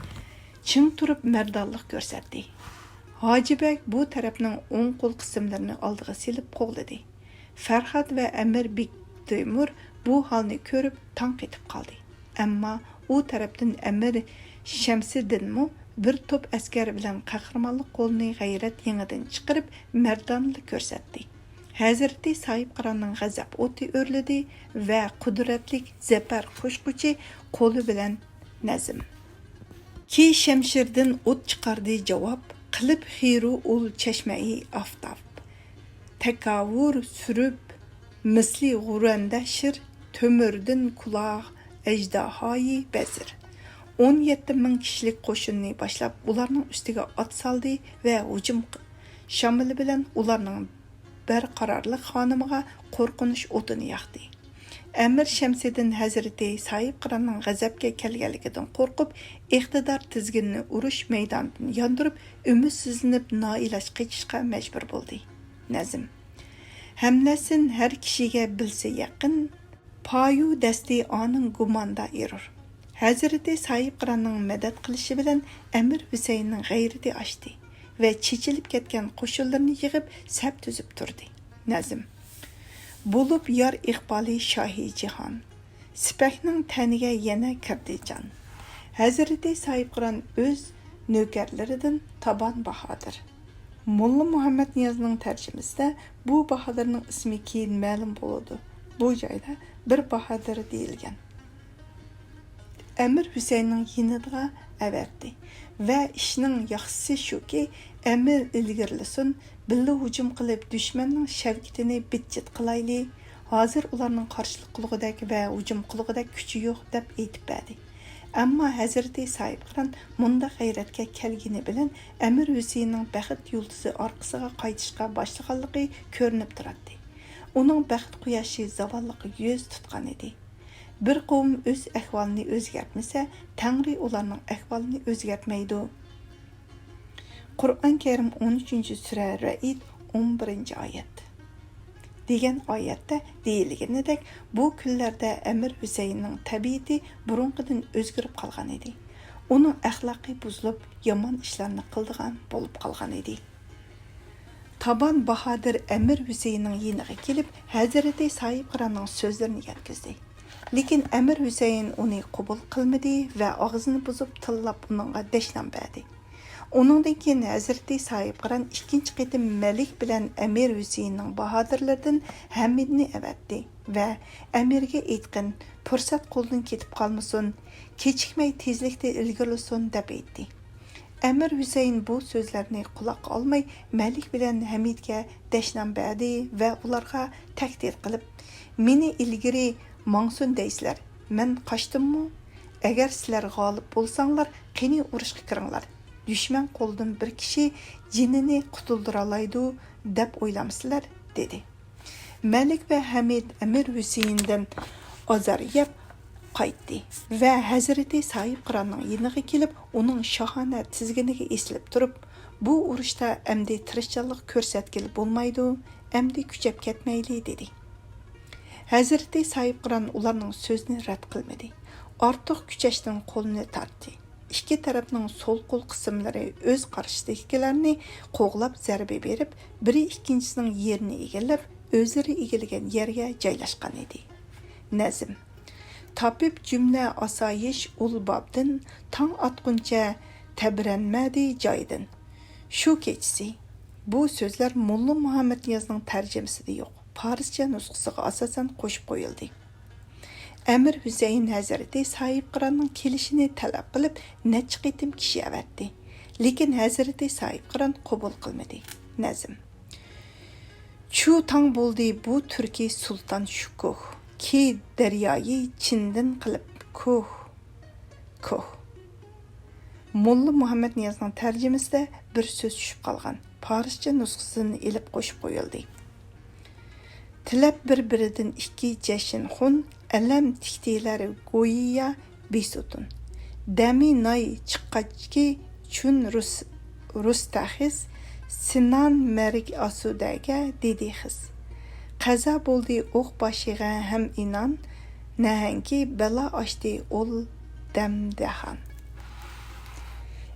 چىڭ تۇرۇپ مەردانلىق كۆرسەتتى. ھاجى بەگ بۇ تەرەپنىڭ ئوڭ قول قىسىملىرىنى ئالدىغا سېلىپ قوغلىدى. فەرھاد ۋە ئەمىر بىكتىمۇر بۇ ھالنى كۆرۈپ تاڭ قېتىپ قالدى. ئەمما ئۇ تەرەپتىن ئەمىر شەمسىدىنمۇ بىر توپ ئەسكەر بىلەن قەھرىمانلىق قولىنى غەيرەت يېڭىدىن چىقىرىپ، مەردانىلىك كۆرسەتتى. ھەزرىتى ساھىبقىراننىڭ غەزەپ ئوتى ئۆرلىدى ۋە قۇدرەتلىك زەپەر قوشقۇچى قولى بىلەن نەزم. كى شەمشىردىن ئوت چىقاردى جاۋاب، قىلىپ خىرۇ ئۇل چەشمەئى ئافتاب. تەكاۋۇر سۈرۈپ مىسلى غۇرەندە شىر، تۆمۈردىن كۇلاغ ئەجداھايى بەزىر. ئون يەتتە مىڭ كىشىلىك قوشۇننى باشلاپ، ئۇلارنىڭ ئۈستىگە ئات سالدى ۋە ھۇجۇم ق-، شامىلى بىلەن ئۇلارنىڭ بەرقارارلىق خانىمىغا قورقۇنچ ئوتىنى ياقتى. ئەمىر شەمسىدىن ھەزرىتى ساھىبقىراننىڭ غەزەپكە كەلگەنلىكىدىن قورقۇپ، ئىقتىدار تىزگىنىنى ئۇرۇش مەيدانىدىن ياندۇرۇپ، ئۈمىدسىزلىنىپ، نائىلاج قېچىشقا مەجبۇر بولدى. نەزم. ھەملەسىن ھەر كىشىگە بىلسە يېقىن، پايۇ دەستى ئانىڭ گۇماندا ئېرۇر. ھەزرىتى ساھىبقىراننىڭ مەدەت قىلىشى بىلەن ئەمىر ھۈسەيىننىڭ غەيرىتى ئاشتى ۋە چېچىلىپ كەتكەن قوشۇنلىرىنى يىغىپ، سەپ تۈزۈپ تۇردى. نەزم. بولۇپ يار ئىقبالى شاھى جاھان، سىپەكنىڭ تەنىگە يەنە كىردى جان. ھەزرىتى ساھىبقىران ئۆز نۆكەرلىرىدىن تابان باھادىر. موللا مۇھەممەد نىيازنىڭ تەرجىمىسىدە بۇ باھادىرنىڭ ئىسمى كېيىن مەلۇم بولىدۇ. بۇ جايدا بىر باھادىر دېيىلگەن. ئەمىر ھۈسەيننىڭ يېنىدىغا ئەۋەتتى ۋە ئىشنىڭ ياخشىسى شۇكى، ئەمىر ئىلگىرىلىسۇن، بىللە ھۇجۇم قىلىپ، دۈشمەننىڭ شەۋكىتىنى بىت-چىت قىلايلى. ھازىر ئۇلارنىڭ قارشىلىق قىلغۇدەك ۋە ھۇجۇم قىلغۇدەك كۈچى يوق، دەپ ئېيتىپ بەردى. ئەمما ھەزرىتى ساھىبقىران مۇنداق ھەيرەتكە كەلگىنى بىلەن، ئەمىر ھۈسەيننىڭ بەخت يۇلتۇزى ئارقىسىغا قايتىشقا باشلىغانلىقى كۆرۈنۈپ تۇراتتى. ئۇنىڭ بەخت قۇياشى زاۋاللىققا يۈز تۇتقان ئىدى. بىر قوۋم ئۆز ئەھۋالىنى ئۆزگەرتمىسە، تەڭرى ئۇلارنىڭ ئەھۋالىنى ئۆزگەرتمەيدۇ. قۇرئان كەرىم ئون ئۈچىنچى سۈرە رەئىد ئون بىرىنچى ئايەت. دېگەن ئايەتتە دېيىلگىنىدەك، بۇ كۈنلەردە ئەمىر ھۈسەيىننىڭ تەبىئىتى بۇرۇنقىدىن ئۆزگىرىپ قالغان ئىدى. ئۇنىڭ ئەخلاقى بۇزۇلۇپ، يامان ئىشلارنى قىلىدىغان بولۇپ قالغان ئىدى. تابان باھادىر ئەمىر ھۈسەيىننىڭ يېنىغا كېلىپ، ھەزرىتى ساھىبقىراننىڭ سۆزلىرىنى يەتكۈزدى. لېكىن ئەمىر ھۈسەيىن ئۇنى قوبۇل قىلمىدى ۋە ئاغزىنى بۇزۇپ تىللاپ ئۇنىڭغا دەشنام بەردى. ئۇنىڭدىن كېيىن ھەزرىتى ساھىبقىران ئىككىنچى قېتىم مەلىك بىلەن ئەمىر ھۈسەيىننىڭ باھادىرلىرىدىن ھەمىدنى ئەۋەتتى ۋە ئەمىرگە ئېيتقىن، پۇرسەت قولدىن كېتىپ قالمىسۇن، كېچىكمەي تېزلىكتە ئىلگىرىلىسۇن، دەپ ئېيتتى. ئەمىر ھۈسەيىن بۇ سۆزلەرنى قۇلاققا ئالماي، مەلىك بىلەن ھەمىدكە دەشنام بەردى ۋە ئۇلارغا تەھدىت قىلىپ، مېنى ئىلگىرى ماڭسۇن دەيسىلەر، مەن قاچتىممۇ؟ ئەگەر سىلەر غالىب بولساڭلار، قېنى ئۇرۇشقا كىرىڭلار، دۈشمەن قولىدىن بىر كىشى جېنىنى قۇتۇلدۇرالايدۇ دەپ ئويلامسىلەر؟ دېدى. مەلىك ۋە ھەمىد ئەمىر ھۈسەيىندىن ئازار يەپ قايتتى ۋە ھەزرىتى ساھىبقىراننىڭ يېنىغا كېلىپ، ئۇنىڭ شاھانە تىزگىنىگە ئېسىلىپ تۇرۇپ، بۇ ئۇرۇشتا ئەمدى تىرىشچانلىق كۆرسەتكىلى بولمايدۇ، ئەمدى كۈچەپ كەتمەيلى، دېدى. ھەزرىتى ساھىبقىران ئۇلارنىڭ سۆزىنى رەت قىلمىدى. ئارتۇق كۈچەشتىن قولىنى تارتتى. ئىككى تەرەپنىڭ سول قول قىسىملىرى ئۆز قارشىسىدىكىلەرنى قوغلاپ زەربە بېرىپ، بىرى ئىككىنچىسىنىڭ يېرىنى ئىگىلەپ، ئۆزلىرى ئىگىلىگەن يەرگە جايلاشقان ئىدى. نەزم. تاپىپ جۈملە ئاسايىش ئۇل بابدىن، تاڭ ئاتقۇنچە تەبرەنمەدى جايىدىن. شۇ كېچىسى. بۇ سۆزلەر موللا مۇھەممەد نىيازنىڭ تەرجىمىسىدە يوق، پارسچە نۇسخىسىغا ئاساسەن قوشۇپ قويۇلدى. ئەمىر ھۈسەيىن ھەزرىتى ساھىبقىراننىڭ كېلىشىنى تەلەپ قىلىپ، نەچچە قېتىم كىشى ئەۋەتتى. لېكىن ھەزرىتى ساھىبقىران قوبۇل قىلمىدى. نەزم. چۇ تاڭ بولدى بۇ تۈركىي سۇلتان شۇكۇھ، كى دەريايى چىندىن قىلىپ كۇھ، كۇھ. موللا مۇھەممەد نىيازنىڭ تەرجىمىسىدە بىر سۆز چۈشۈپ قالغان، پارسچە نۇسخىسىدىن ئېلىپ قوشۇپ قويۇلدى. تىلەپ بىر-بىرىدىن ئىككى جەشىن خۇن، ئەلەم تىكتىلەر گويىيا بىسۇتۇن. دەمى ناي چىققاچكى چۈن رۇس-، رۇستەخىز، سىنان مەرگ ئاسۇدەگە دېدى خىز. قەزا بولدى ئوق باشىغا ھەم ئىنان، نەھەنگكى بەلا ئاشتى ئول دەمدەخان.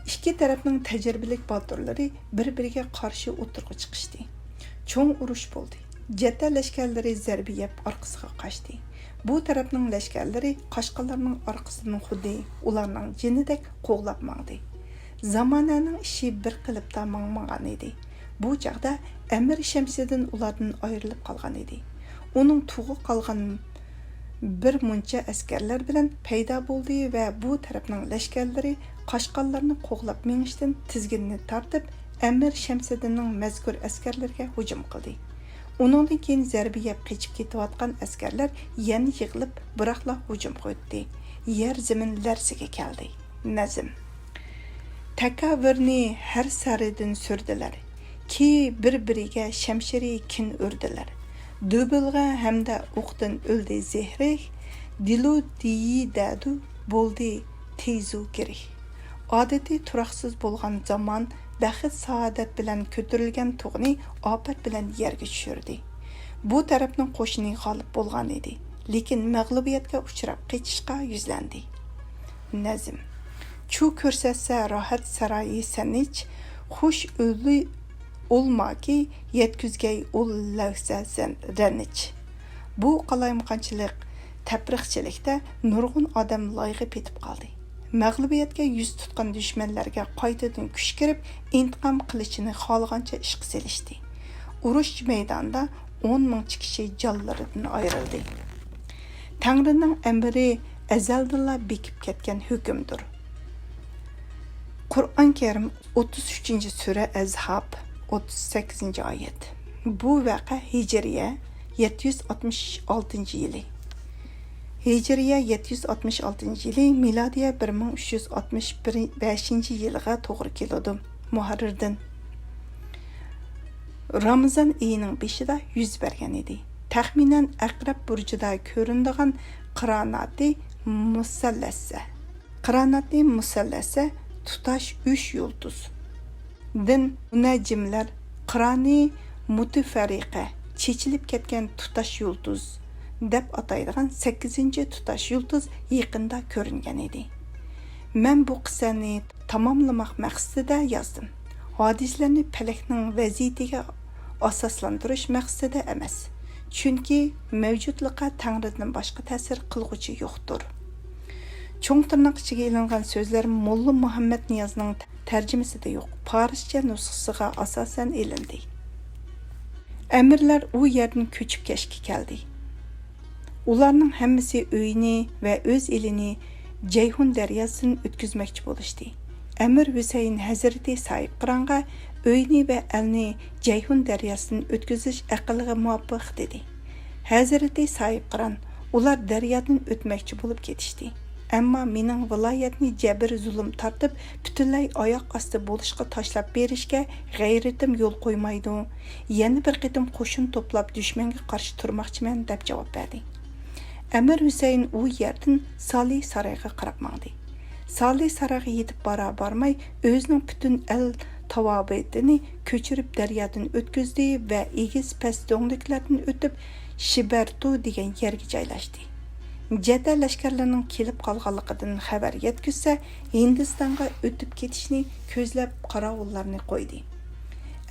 ئىككى تەرەپنىڭ تەجرىبىلىك باتۇرلىرى بىر-بىرىگە قارشى ئوتتۇرىغا چىقىشتى. چوڭ ئۇرۇش بولدى. جەتە لەشكەرلىرى زەربە يەپ ئارقىسىغا قاچتى. بۇ تەرەپنىڭ لەشكەرلىرى قاچقانلارنىڭ ئارقىسىدىن خۇددى ئۇلارنىڭ جېنىدەك قوغلاپ ماڭدى. زامانەنىڭ ئىشى بىر قېلىپتا ماڭمىغان ئىدى. بۇ چاغدا ئەمىر شەمسىدىن ئۇلاردىن ئايرىلىپ قالغان ئىدى. ئۇنىڭ تۇغى قالغان بىر مۇنچە ئەسكەرلەر بىلەن پەيدا بولدى ۋە بۇ تەرەپنىڭ لەشكەرلىرى قاچقانلارنى قوغلاپ مېڭىشتىن تىزگىنىنى تارتىپ، ئەمىر شەمسىدىننىڭ مەزكۇر ئەسكەرلىرىگە ھۇجۇم قىلدى. ئۇنىڭدىن كېيىن زەربە يەپ قېچىپ كېتىۋاتقان ئەسكەرلەر يەنە يىغىلىپ، بىراقلا ھۇجۇمغا ئۆتتى. يەر زېمىن لەرزىگە كەلدى. نەزم. تەكەۋۋۇرنى ھەر سەرىدىن سۈردىلەر. كى بىر-بىرىگە شەمشىرى كىن ئۈردىلەر. دۇبۇلغا ھەمدە ئوقتىن ئۆلدى زېھرىك، دىلۇ دىيى دەدۇ بولدى تېزۇ گىرىك. ئادىتى تۇراقسىز بولغان زامان بەخت-سائادەت بىلەن كۆتۈرۈلگەن تۇغنى ئاپەت بىلەن يەرگە چۈشۈردى. بۇ تەرەپنىڭ قوشۇنى غالىب بولغان ئىدى، لېكىن مەغلۇبىيەتكە ئۇچراپ قېچىشقا يۈزلەندى. نەزم. چۇ كۆرسەتسە راھەت سارايى سەنچ، خۇش ئۆلى ئولماكى يەتكۈزگەي ئول لەۋسە سەن رەنچ. بۇ قالايمىقانچىلىق تەپرىقىچىلىكتە نۇرغۇن ئادەم لايغا پېتىپ قالدى. مەغلۇبىيەتكە يۈز تۇتقان دۈشمەنلەرگە قايتىدىن كۈچ كىرىپ، ئىنتىقام قىلىچىنى خالىغانچە ئىشقا سېلىشتى. ئۇرۇش مەيدانىدا ئون مىڭچە كىشى جانلىرىدىن ئايرىلدى. تەڭرىنىڭ ئەمرى ئەزەلدىنلا بېكىپ كەتكەن ھۆكۈمدۇر. قۇرئان كەرىم، ئوتتۇز ئۈچىنچى سۈرە، ئەزھاب، ئوتتۇز سەككىزىنچى ئايەت. بۇ ۋەقە ھىجرىيە يەتتە يۈز ئاتمىش ئالتىنچى يىلى. ھىجرىيە يەتتە يۈز ئاتمىش ئالتىنچى يىلى، مىلادىيە بىر مىڭ ئۈچ يۈز ئاتمىش بەشىنچى يىلىغا توغرا كېلىدۇ. مۇھەررىردىن. رامىزان ئېيىنىڭ بېشىدا يۈز بەرگەن ئىدى. تەخمىنەن ئەقرەب بۇرجىدا كۆرۈنىدىغان قىراناتى مۇسەللەسە. قىراناتى مۇسەللەسە تۇتاش ئۈچ يۇلتۇز. دىن مۇنەججىملەر قىرانى مۇتەفەررىقە، چېچىلىپ كەتكەن تۇتاش يۇلتۇز، دەپ ئاتايدىغان سەككىزىنچى تۇتاش يۇلتۇز يېقىندا كۆرۈنگەن ئىدى. مەن بۇ قىسسەنى تاماملىماق مەقسىتىدە يازدىم. ھادىسىلەرنى پەلەكنىڭ ۋەزىيىتىگە ئاساسلاندۇرۇش مەقسىتىدە ئەمەس. چۈنكى مەۋجۇتلۇققا تەڭرىدىن باشقا تەسىر قىلغۇچى يوقتۇر. چوڭ تىرناق ئىچىگە ئېلىنغان سۆزلەر موللا مۇھەممەد نىيازنىڭ تەرجىمىسىدە يوق، پارسچە نۇسخىسىغا ئاساسەن ئېلىندى. ئەمىرلەر ئۇ يەردىن كۆچۈپ كەچكە كەلدى. ئۇلارنىڭ ھەممىسى ئۆيىنى ۋە ئۆز ئېلىنى جەيھۇن دەرياسىدىن ئۆتكۈزمەكچى بولۇشتى. ئەمىر ھۈسەيىن ھەزرىتى ساھىبقىرانغا ئۆينى ۋە ئەلنى جەيھۇن دەرياسىدىن ئۆتكۈزۈش ئەقىلگە مۇۋاپىق، دېدى. ھەزرىتى ساھىبقىران، ئۇلار دەريادىن ئۆتمەكچى بولۇپ كېتىشتى. ئەمما مېنىڭ ۋىلايەتنى جەبىر-زۇلۇم تارتىپ، پۈتۈنلەي ئاياق ئاستى بولۇشقا تاشلاپ بېرىشكە غەيرىتىم يول قويمايدۇ. يەنە بىر قېتىم قوشۇن توپلاپ، دۈشمەنگە قارشى تۇرماقچىمەن، دەپ جاۋاب بەردى. ئەمىر ھۈسەيىن ئۇ يەردىن سالى سارايغا قاراپ ماڭدى. سالى سارايغا يېتىپ بارا-بارماي، ئۆزىنىڭ پۈتۈن ئەل تاۋابىئىتىنى كۆچۈرۈپ، دەريادىن ئۆتكۈزدى ۋە ئېگىز-پەس دۆڭلۈكلەردىن ئۆتۈپ، شىبەرتۇ دېگەن يەرگە جايلاشتى. جەدە لەشكەرلىرىنىڭ كېلىپ قالغانلىقىدىن خەۋەر يەتكۈزسە، ھىندىستانغا ئۆتۈپ كېتىشنى كۆزلەپ، قاراۋۇللارنى قويدى.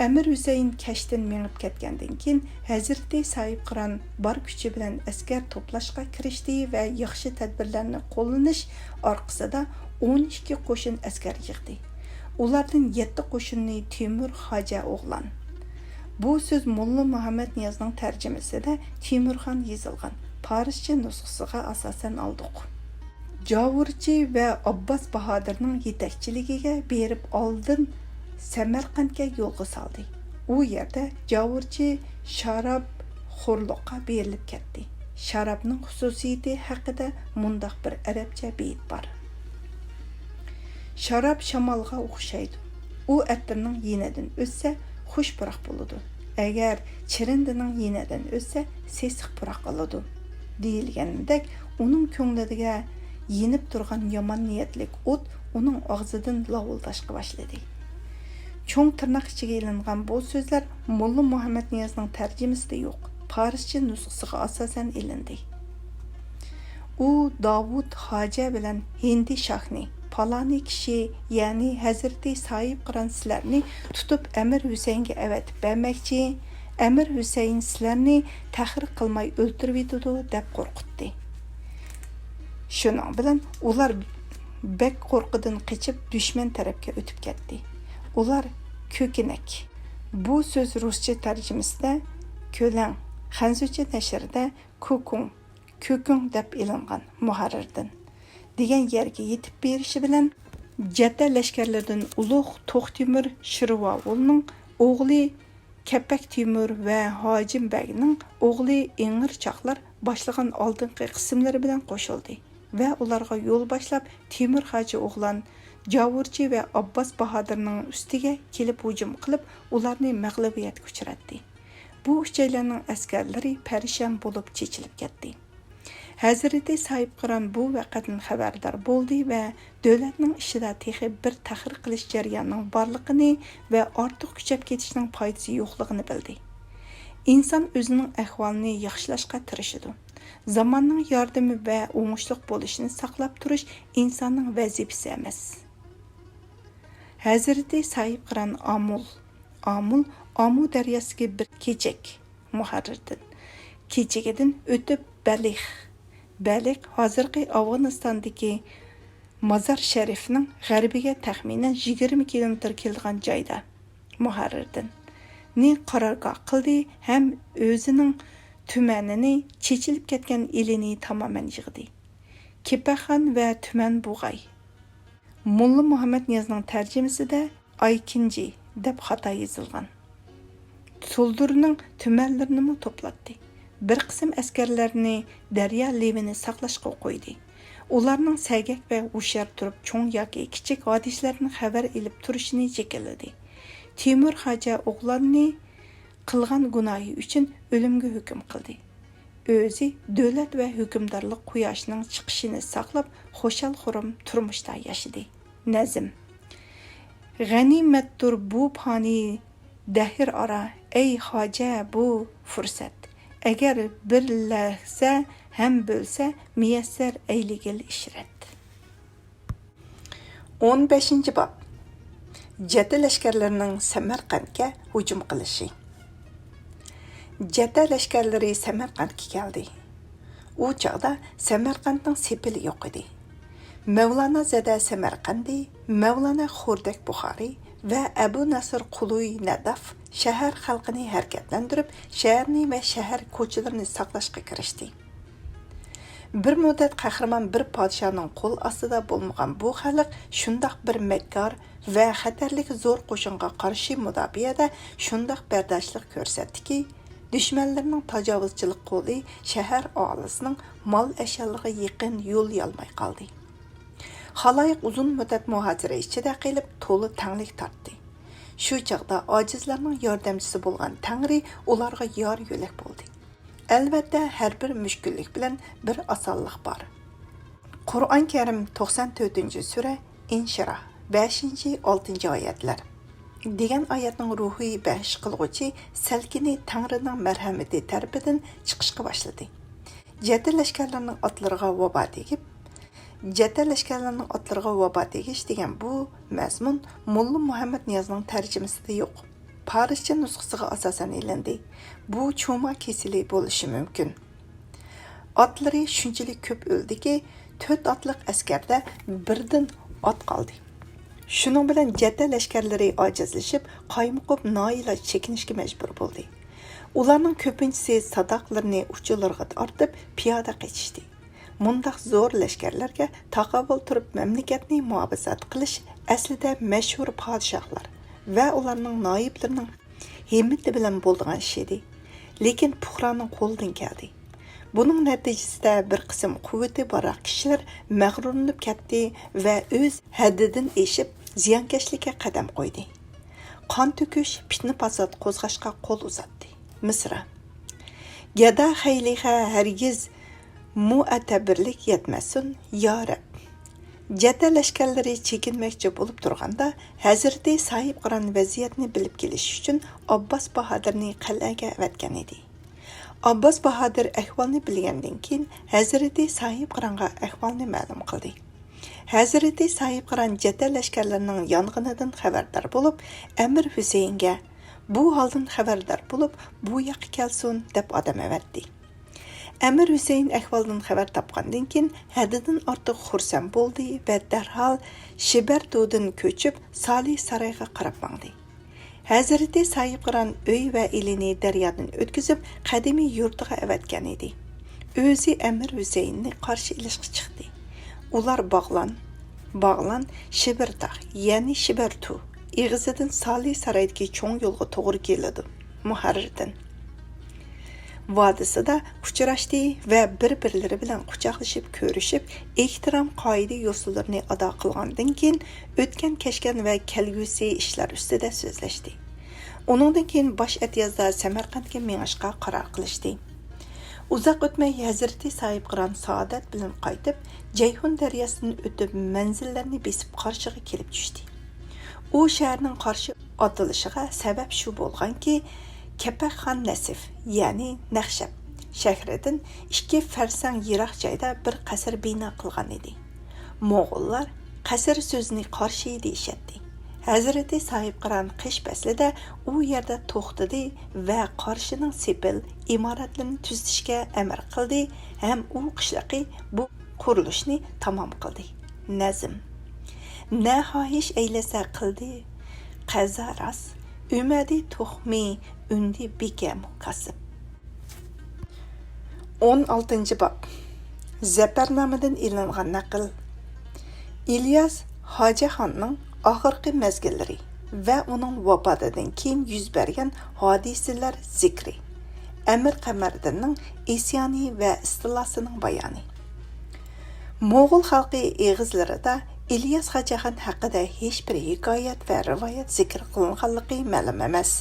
ئەمىر ھۈسەيىن كەچتىن مېڭىپ كەتكەندىن كېيىن، ھەزرىتى ساھىبقىران بار كۈچى بىلەن ئەسكەر توپلاشقا كىرىشتى ۋە ياخشى تەدبىرلەرنى قوللىنىش ئارقىسىدا ئون ئىككى قوشۇن ئەسكەر يىغدى. ئۇلاردىن يەتتە قوشۇننى تېمۇر خاجە ئوغلان. بۇ سۆز موللا مۇھەممەد نىيازنىڭ تەرجىمىسىدە تېمۇرخان يېزىلغان پارسچە نۇسخىسىغا ئاساسەن ئالدۇق. جاۋۇرچى ۋە ئابباس باھادىرنىڭ يېتەكچىلىكىگە بېرىپ ئالدىن سەمەرقەنتكە يولغا سالدى. ئۇ يەردە جاۋۇرچى شاراب خورلۇققا بېرىلىپ كەتتى. شارابنىڭ خۇسۇسىيىتى ھەققىدە مۇنداق بىر ئەرەبچە بېيىت بار. شاراب شامالغا ئوخشايدۇ. ئۇ ئەتىرنىڭ يېنىدىن ئۆتسە، خۇش پۇراق بولىدۇ. ئەگەر چىرىندىنىڭ يېنىدىن ئۆتسە، سېسىق پۇراق ئالىدۇ، دېيىلگىنىدەك، ئۇنىڭ كۆڭلىگە يېنىپ تۇرغان يامان نىيەتلىك ئوت ئۇنىڭ ئاغزىدىن لاۋۇلداشقا باشلىدى. چوڭ تىرناق ئىچىگە ئېلىنغان بۇ سۆزلەر موللا مۇھەممەد نىيازنىڭ تەرجىمىسىدە يوق، پارسچە نۇسخىسىغا ئاساسەن ئېلىندى. ئۇ داۋۇت خاجە بىلەن ھىندى شاھنى، پالانى كىشى، يەنى ھەزرىتى ساھىبقىران سىلەرنى تۇتۇپ ئەمىر ھۈسەيىنگە ئەۋەتىپ بەرمەكچى، ئەمىر ھۈسەيىن سىلەرنى تەخىر قىلماي ئۆلتۈرۈۋېتىدۇ، دەپ قورقۇتتى. شۇنىڭ بىلەن ئۇلار بەك قورقۇدىن قېچىپ، دۈشمەن تەرەپكە ئۆتۈپ كەتتى. ئۇلار كۆكىنەك. بۇ سۆز رۇسچە تەرجىمىسىدە كۆلەڭ، خەنزۇچە نەشرىدە كۇكۇڭ، كۆكۈڭ دەپ ئېلىنغان مۇھەررىردىن، دېگەن يەرگە يېتىپ بېرىشى بىلەن، جەددە لەشكەرلىرىدىن ئۇلۇغ توختىمۇر شىرۋاۋۇلنىڭ ئوغلى كەپەك تېمۇر ۋە ھاجىم بەگنىڭ ئوغلى ئېڭىر چاقلار باشلىغان ئالدىنقى قىسىملىرى بىلەن قوشۇلدى ۋە ئۇلارغا يول باشلاپ، تېمۇر خاجا ئوغلان، جاۋۇرچى ۋە ئابباس باھادىرنىڭ ئۈستىگە كېلىپ ھۇجۇم قىلىپ، ئۇلارنى مەغلۇبىيەتكە ئۇچراتتى. بۇ ئۈچەيلەننىڭ ئەسكەرلىرى پەرىشان بولۇپ چېچىلىپ كەتتى. ھەزرىتى ساھىبقىران بۇ ۋەقەدىن خەۋەردار بولدى ۋە دۆلەتنىڭ ئىچىدە تېخى بىر تەخىر قىلىش جەريانىنىڭ بارلىقىنى ۋە ئارتۇق كۈچەپ كېتىشنىڭ پايدىسى يوقلۇقىنى بىلدى. ئىنسان ئۆزىنىڭ ئەھۋالىنى ياخشىلاشقا تىرىشىدۇ. زاماننىڭ ياردىمى ۋە ئوڭۇشلۇق بولۇشىنى ساقلاپ تۇرۇش ئىنساننىڭ ۋەزىپىسى ئەمەس. ھەزرىتى ساھىبقىران ئامۇل، ئامۇل، ئامۇ دەرياسىدىكى بىر كېچەك، مۇھەررىردىن، كېچىكىدىن ئۆتۈپ بەلىخ، بەلخ ھازىرقى ئافغانىستاندىكى مازار شەرىفنىڭ غەربىگە تەخمىنەن يىگىرمە كىلومېتىر كېلىدىغان جايدا. مۇھەررىردىن نى قارارگاھ قىلدى ھەم ئۆزىنىڭ تۈمەنىنى، چېچىلىپ كەتكەن ئېلىنى تامامەن يىغدى. كېپەخان ۋە تۈمەن بۇغاي. موللا مۇھەممەد نىيازنىڭ تەرجىمىسىدە ئايكىنجى دەپ خاتا يېزىلغان. سولدۇرنىڭ تۈمەنلىرىنىمۇ توپلاتتى. بىر قىسىم ئەسكەرلەرنى دەريا لېۋىنى ساقلاشقا قويدى. ئۇلارنىڭ سەگەك ۋە ھوشيار تۇرۇپ، چوڭ ياكى كىچىك ھادىسىلەردىن خەۋەر ئېلىپ تۇرۇشىنى جېكىللىدى. تېمۇر خاجا ئوغلاننى قىلغان گۇناھى ئۈچۈن ئۆلۈمگە ھۆكۈم قىلدى. ئۆزى دۆلەت ۋە ھۆكۈمدارلىق قۇياشىنىڭ چىقىشىنى ساقلاپ، خۇشال-خۇرام تۇرمۇشتا ياشىدى. نەزم. غەنىيمەتتۇر بۇ پانىي دەھر ئارا، ئەي خاجە، بۇ پۇرسەت. ئەگەر بىرلەشسە ھەم بۆلسە، مىيەسسەر ئەيلىگىل ئىشرەت. ئون بەشىنچى باب. جەتە لەشكەرلىرىنىڭ سەمەرقەنتكە ھۇجۇم قىلىشى. جەتە لەشكەرلىرى سەمەرقەنتكە كەلدى. ئۇ چاغدا سەمەرقەنتنىڭ سېپىلى يوق ئىدى. مەۋلانا زەدە سەمەرقەندى، مەۋلانا خوردەك بۇخارى ۋە ئەبۇ نەسىر قۇلۇي نەداف شەھەر خەلقىنى ھەرىكەتلەندۈرۈپ، شەھەرنى ۋە شەھەر كوچىلىرىنى ساقلاشقا كىرىشتى. بىر مۇددەت قەھرىمان بىر پادىشاھنىڭ قول ئاستىدا بولمىغان بۇ خەلق شۇنداق بىر مەككار ۋە خەتەرلىك زور قوشۇنغا قارشى مۇداپىئەدە شۇنداق بەرداشلىق كۆرسەتتىكى، دۈشمەنلىرىنىڭ تاجاۋۇزچىلىق قولى شەھەر ئاھالىسىنىڭ مال ئەشيالىرىغا يېقىن يولىيالماي قالدى. خالايىق ئۇزۇن مۇددەت مۇھاسىرە ئىچىدە قېلىپ، تولا تەڭلىك تارتتى. شۇ چاغدا ئاجىزلارنىڭ ياردەمچىسى بولغان تەڭرى ئۇلارغا يار يۆلەك بولدى. ئەلۋەتتە، ھەر بىر مۈشكۈللۈك بىلەن بىر ئاسانلىق بار. قۇرئان كەرىم توقسان تۆتىنچى سۈرە، ئىنشىراھ، بەشىنچى، ئالتىنچى ئايەتلەر دېگەن ئايەتنىڭ روھىي بەخش قىلغۇچى سەلكىنى تەڭرىنىڭ مەرھەمىتى تەرىپىدىن چىقىشقا باشلىدى. جەتە لەشكەرلىرىنىڭ ئاتلىرىغا ۋابا تېگىپ، جەتە لەشكەرلىرىنىڭ ئاتلىرىغا ۋابا تېگىش دېگەن بۇ مەزمۇن موللا مۇھەممەد نىيازنىڭ تەرجىمىسىدە يوق. پارسچە نۇسخىسىغا ئاساسەن ئېلىندى. بۇ چۇما كېسىلى بولۇشى مۇمكىن. ئاتلىرى شۇنچىلىك كۆپ ئۆلدىكى، تۆت ئاتلىق ئەسكەردە بىردىن ئات قالدى. شۇنىڭ بىلەن جەتە لەشكەرلىرى ئاجىزلىشىپ، قايمۇقۇپ نائىلاج چېكىنىشكە مەجبۇر بولدى. ئۇلارنىڭ كۆپىنچىسى ساداقلىرىنى ئۇچىلىرىغا ئارتىپ، پىيادە قېچىشتى. مۇنداق زور لەشكەرلەرگە تاقابىل تۇرۇپ مەملىكەتنى مۇھاپىزەت قىلىش ئەسلىدە مەشھۇر پادىشاھلار ۋە ئۇلارنىڭ نايىبلىرىنىڭ ھىممىتى بىلەن بولىدىغان ئىش ئىدى. لېكىن پۇقرانىڭ قولىدىن كەلدى. بۇنىڭ نەتىجىسىدە بىر قىسىم قۇۋۋىتى بارراق كىشىلەر مەغرۇرلىنىپ كەتتى ۋە ئۆز ھەددىدىن ئېشىپ زىيانكەشلىككە قەدەم قويدى. قان تۆكۈش، پىتنە-پاسات قوزغاشقا قول ئۇزاتتى. مىسرا. گەدا خەيلىگە ھەرگىز مۇئتەبىرلىك يەتمەسۇن، يا رەب. جەتە لەشكەرلىرى چېكىنمەكچى بولۇپ تۇرغاندا، ھەزرىتى ساھىبقىران ۋەزىيەتنى بىلىپ كېلىش ئۈچۈن ئابباس باھادىرنى قەلئەگە ئەۋەتكەن ئىدى. ئابباس باھادىر ئەھۋالنى بىلگەندىن كېيىن، ھەزرىتى ساھىبقىرانغا ئەھۋالنى مەلۇم قىلدى. ھەزرىتى ساھىبقىران جەتە لەشكەرلىرىنىڭ يانغىنىدىن خەۋەردار بولۇپ، ئەمىر ھۈسەيىنگە، بۇ ھالدىن خەۋەردار بولۇپ، بۇ ياققا كەلسۇن، دەپ ئادەم ئەۋەتتى. ئەمىر ھۈسەيىن ئەھۋالدىن خەۋەر تاپقاندىن كېيىن، ھەددىدىن ئارتۇق خۇرسەن بولدى ۋە دەرھال شىبەرتۇدىن كۆچۈپ، سالى سارايغا قاراپ ماڭدى. ھەزرىتى ساھىبقىران ئۆي ۋە ئېلىنى دەريادىن ئۆتكۈزۈپ، قەدىمىي يۇرتىغا ئەۋەتكەن ئىدى. ئۆزى ئەمىر ھۈسەيىننى قارشى ئېلىشقا چىقتى. ئۇلار باغلان، باغلان، شىبىرتاغ، يەنى شىبەرتۇ ئېغىزىدىن سالى سارايدىكى چوڭ يولغا توغرا كېلىدۇ. مۇھەررىردىن. ۋادىسىدا ئۇچراشتى ۋە بىر-بىرلىرى بىلەن قۇچاقلىشىپ كۆرۈشۈپ، ئېھتىرام قائىدە-يوسۇنلىرىنى ئادا قىلغاندىن كېيىن، ئۆتكەن-كەچكەن ۋە كەلگۈسى ئىشلار ئۈستىدە سۆزلەشتى. ئۇنىڭدىن كېيىن باش ئەتىيازدا سەمەرقەنتكە مېڭىشقا قارار قىلىشتى. ئۇزاق ئۆتمەي ھەزرىتى ساھىبقىران سائادەت بىلەن قايتىپ، جەيھۇن دەرياسىدىن ئۆتۈپ، مەنزىللەرنى بېسىپ قارشىغا كېلىپ چۈشتى. ئۇ شەھەرنىڭ قارشى ئاتىلىشىغا سەۋەب شۇ بولغانكى، كەپەخان نەسىف، يەنى نەخشەپ شەھىرىدىن ئىككى فەرسەڭ يىراق جايدا بىر قەسىر بىنا قىلغان ئىدى. موغۇللار قەسىر سۆزىنى قارشى دېيىشەتتى. ھەزرىتى ساھىبقىران قىش پەسلىدە ئۇ يەردە توختىدى ۋە قارشىنىڭ سېپىل ئىمارەتلىرىنى تۈزىتىشكە ئەمر قىلدى ھەم ئۇ قىشلىقى بۇ قۇرۇلۇشنى تامام قىلدى. نەزم. نە خاھىش ئەيلىسە قىلدى قەزا راس، ئۆمەدى تۇخمى ئۈندى بىكە مۇكاسىپ. ئون ئالتىنچى باب. زەپەرنامىدىن ئېلىنغان نەقىل. ئىلياس ھاجىخاننىڭ ئاخىرقى مەزگىللىرى ۋە ئۇنىڭ ۋاپاتىدىن كېيىن يۈز بەرگەن ھادىسىلەر زىكرى. ئەمىر قەمەردىننىڭ ئىسيانى ۋە ئىستىلاسىنىڭ بايانى. موغۇل خەلقى ئېغىزلىرىدا ئىلياس خاجاخان ھەققىدە ھېچبىر ھېكايەت ۋە رىۋايەت زىكىر قىلىنغانلىقى مەلۇم ئەمەس.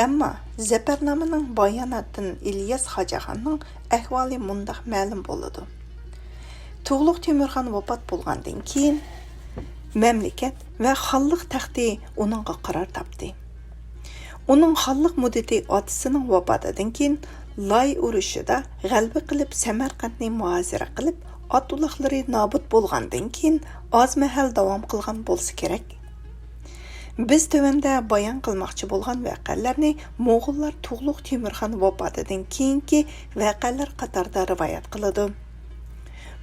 ئەمما زەپەرنامىنىڭ باياناتتىن ئىلياس خاجاخاننىڭ ئەھۋالى مۇنداق مەلۇم بولىدۇ. تۇغلۇق تۆمۈرخان ۋاپات بولغاندىن كېيىن، مەملىكەت ۋە خانلىق تەختى ئۇنىڭغا قارار تاپتى. ئۇنىڭ خانلىق مۇددىتى ئاتىسىنىڭ ۋاپاتىدىن كېيىن لاي ئۇرۇشىدا غەلىبە قىلىپ، سەمەرقەنتنى مۇھاسىرە قىلىپ، ئات-ئۇلاقلىرى نابۇت بولغاندىن كېيىن ئاز مەھەل داۋام قىلغان بولسا كېرەك. بىز تۆۋەندە بايان قىلماقچى بولغان ۋەقەلەرنى موغۇللار تۇغلۇق تۆمۈرخان ۋاپاتىدىن كېيىنكى ۋەقەلەر قاتارىدا رىۋايەت قىلىدۇ.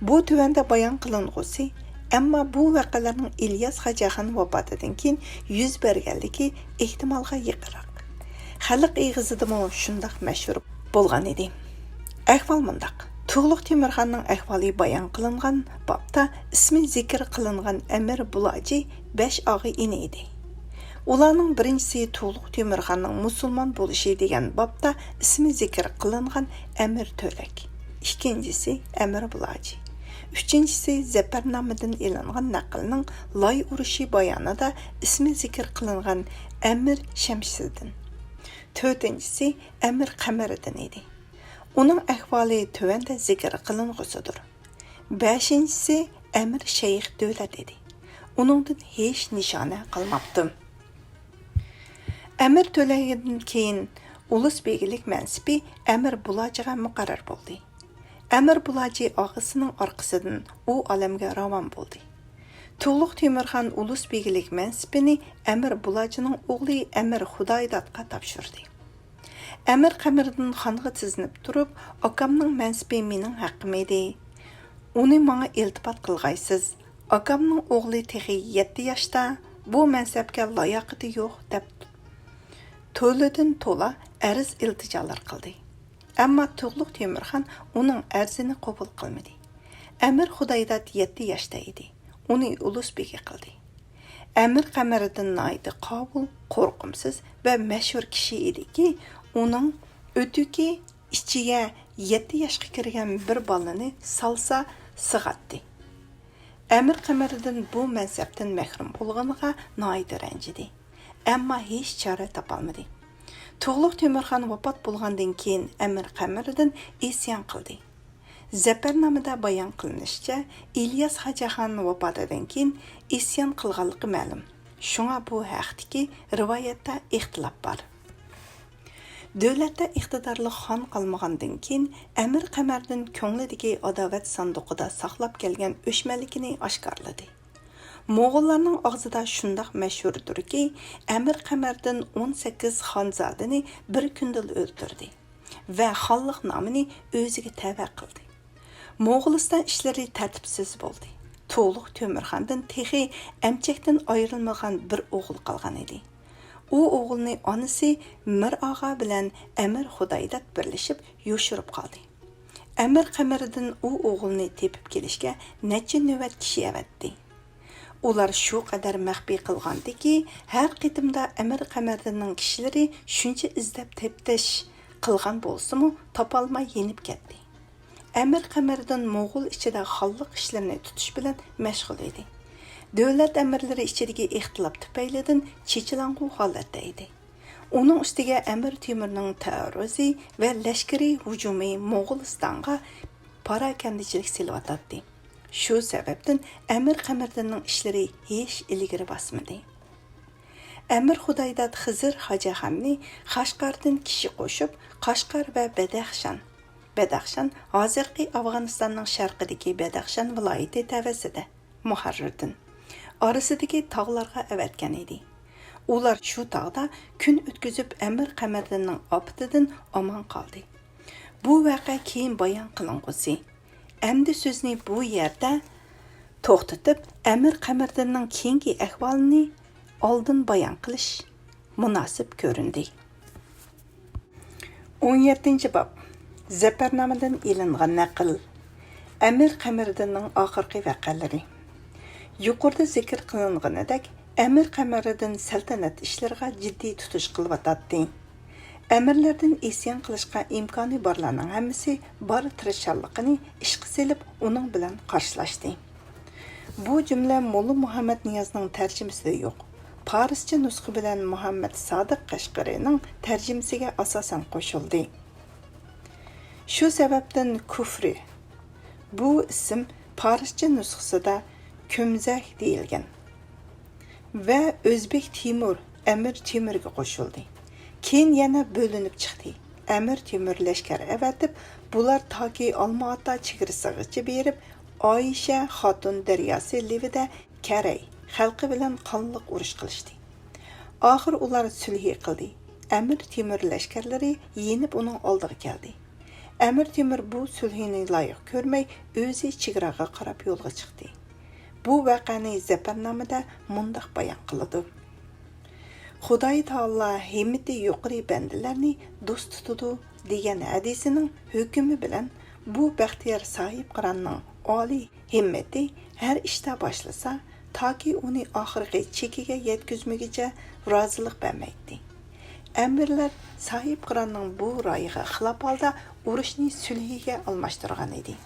بۇ تۆۋەندە بايان قىلىنغۇسى، ئەمما بۇ ۋەقەلەرنىڭ ئىلياس خاجاخان ۋاپاتىدىن كېيىن يۈز بەرگەنلىكى ئېھتىمالغا يېقىنراق. خەلق ئېغىزىدىمۇ شۇنداق مەشھۇر بولغان ئىدى. ئەھۋال مۇنداق. تۇغلۇق تۆمۈرخاننىڭ ئەھۋالى بايان قىلىنغان بابتا ئىسمى زىكىر قىلىنغان ئەمىر بۇلاجى بەش ئاغا-ئىنى ئىدى. ئۇلارنىڭ بىرىنچىسى تۇغلۇق تۆمۈرخاننىڭ مۇسۇلمان بولۇشى دېگەن بابتا ئىسمى زىكىر قىلىنغان ئەمىر تۆلەك، ئىككىنچىسى ئەمىر بۇلاجى، ئۈچىنچىسى زەپەرنامىدىن ئېلىنغان نەقىلنىڭ لاي ئۇرۇشى بايانىدا ئىسمى زىكىر قىلىنغان ئەمىر شەمشىدىن، تۆتىنچىسى ئەمىر قەمەردىن ئىدى. ئۇنىڭ ئەھۋالى تۆۋەندە زىكىر قىلىنغۇسىدۇر. بەشىنچىسى ئەمىر شەيخ دۆلەت ئىدى. ئۇنىڭدىن ھېچ نىشانە قالماپتۇ. ئەمىر تۆلەكتىن كېيىن ئۇلۇس بېگىلىك مەنسىپى ئەمىر بۇلاجىغا مۇقەررەر بولدى. ئەمىر بۇلاجى ئاغىسىنىڭ ئارقىسىدىن ئۇ ئالەمگە راۋان بولدى. تۇغلۇق تۆمۈرخان ئۇلۇس بېگىلىك مەنسىپىنى ئەمىر بۇلاجىنىڭ ئوغلى ئەمىر خۇدايدادقا تاپشۇردى. ئەمىر قەمەردىن خانغا تىزلىنىپ تۇرۇپ، ئاكامنىڭ مەنسىپى مېنىڭ ھەققىم ئىدى. ئۇنى ماڭا ئىلتىپات قىلغايسىز. ئاكامنىڭ ئوغلى تېخى يەتتە ياشتا، بۇ مەنسەپكە لاياقىتى يوق، دەپ تولىدىن تولا ئەرز ئىلتىجالار قىلدى. ئەمما تۇغلۇق تۆمۈرخان ئۇنىڭ ئەرزىنى قوبۇل قىلمىدى. ئەمىر خۇدايداد يەتتە ياشتا ئىدى. ئۇنى ئۇلۇس بېگى قىلدى. ئەمىر قەمەردىن ناھايىتى قاۋۇل، قورقۇمسىز ۋە مەشھۇر كىشى ئىدىكى، ئۇنىڭ ئۆتۈكى ئىچىگە يەتتە ياشقا كىرگەن بىر بالىنى سالسا سىغاتتى. ئەمىر قەمەردىن بۇ مەنسەپتىن مەھرۇم بولغىنىغا ناھايىتى رەنجىدى. ئەمما ھېچ چارە تاپالمىدى. تۇغلۇق تۆمۈرخان ۋاپات بولغاندىن كېيىن ئەمىر قەمەردىن ئىسيان قىلدى. زەپەرنامىدا بايان قىلىنىشىچە، ئىلياس خاجاخان ۋاپاتىدىن كېيىن ئىسيان قىلغانلىقى مەلۇم. شۇڭا بۇ ھەقتىكى رىۋايەتتە ئىختىلاپ بار. دۆلەتتە ئىقتىدارلىق خان قالمىغاندىن كېيىن، ئەمىر قەمەردىن كۆڭلىدىكى ئاداۋەت ساندۇقىدا ساقلاپ كەلگەن ئۆچمەنلىكىنى ئاشكارىلىدى. موغۇللارنىڭ ئاغزىدا شۇنداق مەشھۇردۇركى، ئەمىر قەمەردىن ئون سەككىز خانزادىنى بىر كۈندىلا ئۆلتۈردى ۋە خانلىق نامىنى ئۆزىگە تەۋە قىلدى. موغۇلىستان ئىشلىرى تەرتىپسىز بولدى. تۇغلۇق تۆمۈرخاندىن تېخى ئەمچەكتىن ئايرىلمىغان بىر ئوغۇل قالغان ئىدى. ئۇ ئوغۇلنى ئانىسى مىر ئاغا بىلەن ئەمىر خۇدايداد بىرلىشىپ يوشۇرۇپ قالدى. ئەمىر قەمەردىن ئۇ ئوغۇلنى تېپىپ كېلىشكە نەچچە نۆۋەت كىشى ئەۋەتتى. ئۇلار شۇ قەدەر مەخپىي قىلغانىدىكى، ھەر قېتىمدا ئەمىر قەمەردىننىڭ كىشىلىرى شۇنچە ئىزدەپ تەپتىش قىلغان بولسىمۇ، تاپالماي يېنىپ كەتتى. ئەمىر قەمەردىن موغۇل ئىچىدە خانلىق ئىشلىرىنى تۇتۇش بىلەن مەشغۇل ئىدى. دۆلەت ئەمىرلىرى ئىچىدىكى ئىختىلاپ تۈپەيلىدىن چېچىلاڭغۇ ھالەتتە ئىدى. ئۇنىڭ ئۈستىگە ئەمىر تېمۇرنىڭ تەئەررۇزى ۋە لەشكىرىي ھۇجۇمى موغۇلىستانغا پاراكەندىچىلىك سېلىۋاتاتتى. شۇ سەۋەبتىن ئەمىر قەمەردىننىڭ ئىشلىرى ھېچ ئىلگىرى باسمىدى. ئەمىر خۇدايداد خىزىر خاجاخاننى قەشقەردىن كىشى قوشۇپ، قەشقەر ۋە بەدەخشان، بەدەخشان ھازىرقى ئافغانىستاننىڭ شەرقىدىكى بەدەخشان ۋىلايىتى تەۋەسىدە، مۇھەررىردىن ئارىسىدىكى تاغلارغا ئەۋەتكەن ئىدى. ئۇلار شۇ تاغدا كۈن ئۆتكۈزۈپ، ئەمىر قەمەردىننىڭ ئاپىتىدىن ئامان قالدى. بۇ ۋەقە كېيىن بايان قىلىنغۇسى. ئەمدى سۆزنى بۇ يەردە توختىتىپ، ئەمىر قەمەردىننىڭ كېيىنكى ئەھۋالىنى ئالدىن بايان قىلىش مۇناسىپ كۆرۈندى. ئون يەتتىنچى باب. زەپەرنامىدىن ئېلىنغان نەقىل. ئەمىر قەمەردىننىڭ ئاخىرقى ۋەقەلىرى. يۇقىرىدا زىكىر قىلىنغىنىدەك، ئەمىر قەمەردىن سەلتەنەت ئىشلىرىغا جىددىي تۇتۇش قىلىۋاتاتتى. ئەمىرلەردىن ئىسيان قىلىشقا ئىمكانى بارلارنىڭ ھەممىسى بار تىرىشچانلىقىنى ئىشقا سېلىپ، ئۇنىڭ بىلەن قارشىلاشتى. بۇ جۈملە موللا مۇھەممەد نىيازنىڭ تەرجىمىسىدە يوق. پارسچە نۇسخا بىلەن مۇھەممەد سادىق قەشقىرىنىڭ تەرجىمىسىگە ئاساسەن قوشۇلدى. شۇ سەۋەبتىن كۇفرى، بۇ ئىسىم پارسچە نۇسخىسىدا كۆمزەك دېيىلگەن ۋە ئۆزبېك تېمۇر، ئەمىر تېمۇرغا قوشۇلدى. كېيىن يەنە بۆلۈنۈپ چىقتى. ئەمىر تېمۇر لەشكەر ئەۋەتىپ، بۇلار تاكى ئالما ئاتا چېگرىسىغىچە بېرىپ، ئايشە خاتۇن دەرياسى لېۋىدە كەرەي خەلقى بىلەن قانلىق ئۇرۇش قىلىشتى. ئاخىر ئۇلار سۈلھى قىلدى. ئەمىر تېمۇر لەشكەرلىرى يېنىپ ئۇنىڭ ئالدىغا كەلدى. ئەمىر تېمۇر بۇ سۈلھىنى لايىق كۆرمەي، ئۆزى چېگراغا قاراپ يولغا چىقتى. بۇ ۋەقەنى زەپەرنامىدە مۇنداق بايان قىلىدۇ: خۇداي تائالا ھىممىتى يۇقىرى بەندىلەرنى دوست تۇتىدۇ، دېگەن ھەدىسىنىڭ ھۆكمى بىلەن بۇ بەختىيار ساھىبقىراننىڭ ئالىي ھىممىتى ھەر ئىشتا باشلىسا، تاكى ئۇنى ئاخىرقى چېكىگە يەتكۈزمىگۈچە رازىلىق بەرمەيتتى. ئەمىرلەر ساھىبقىراننىڭ بۇ رايىغا خىلاپ ھالدا ئۇرۇشنى سۈلھىگە ئالماشتۇرغان ئىدى.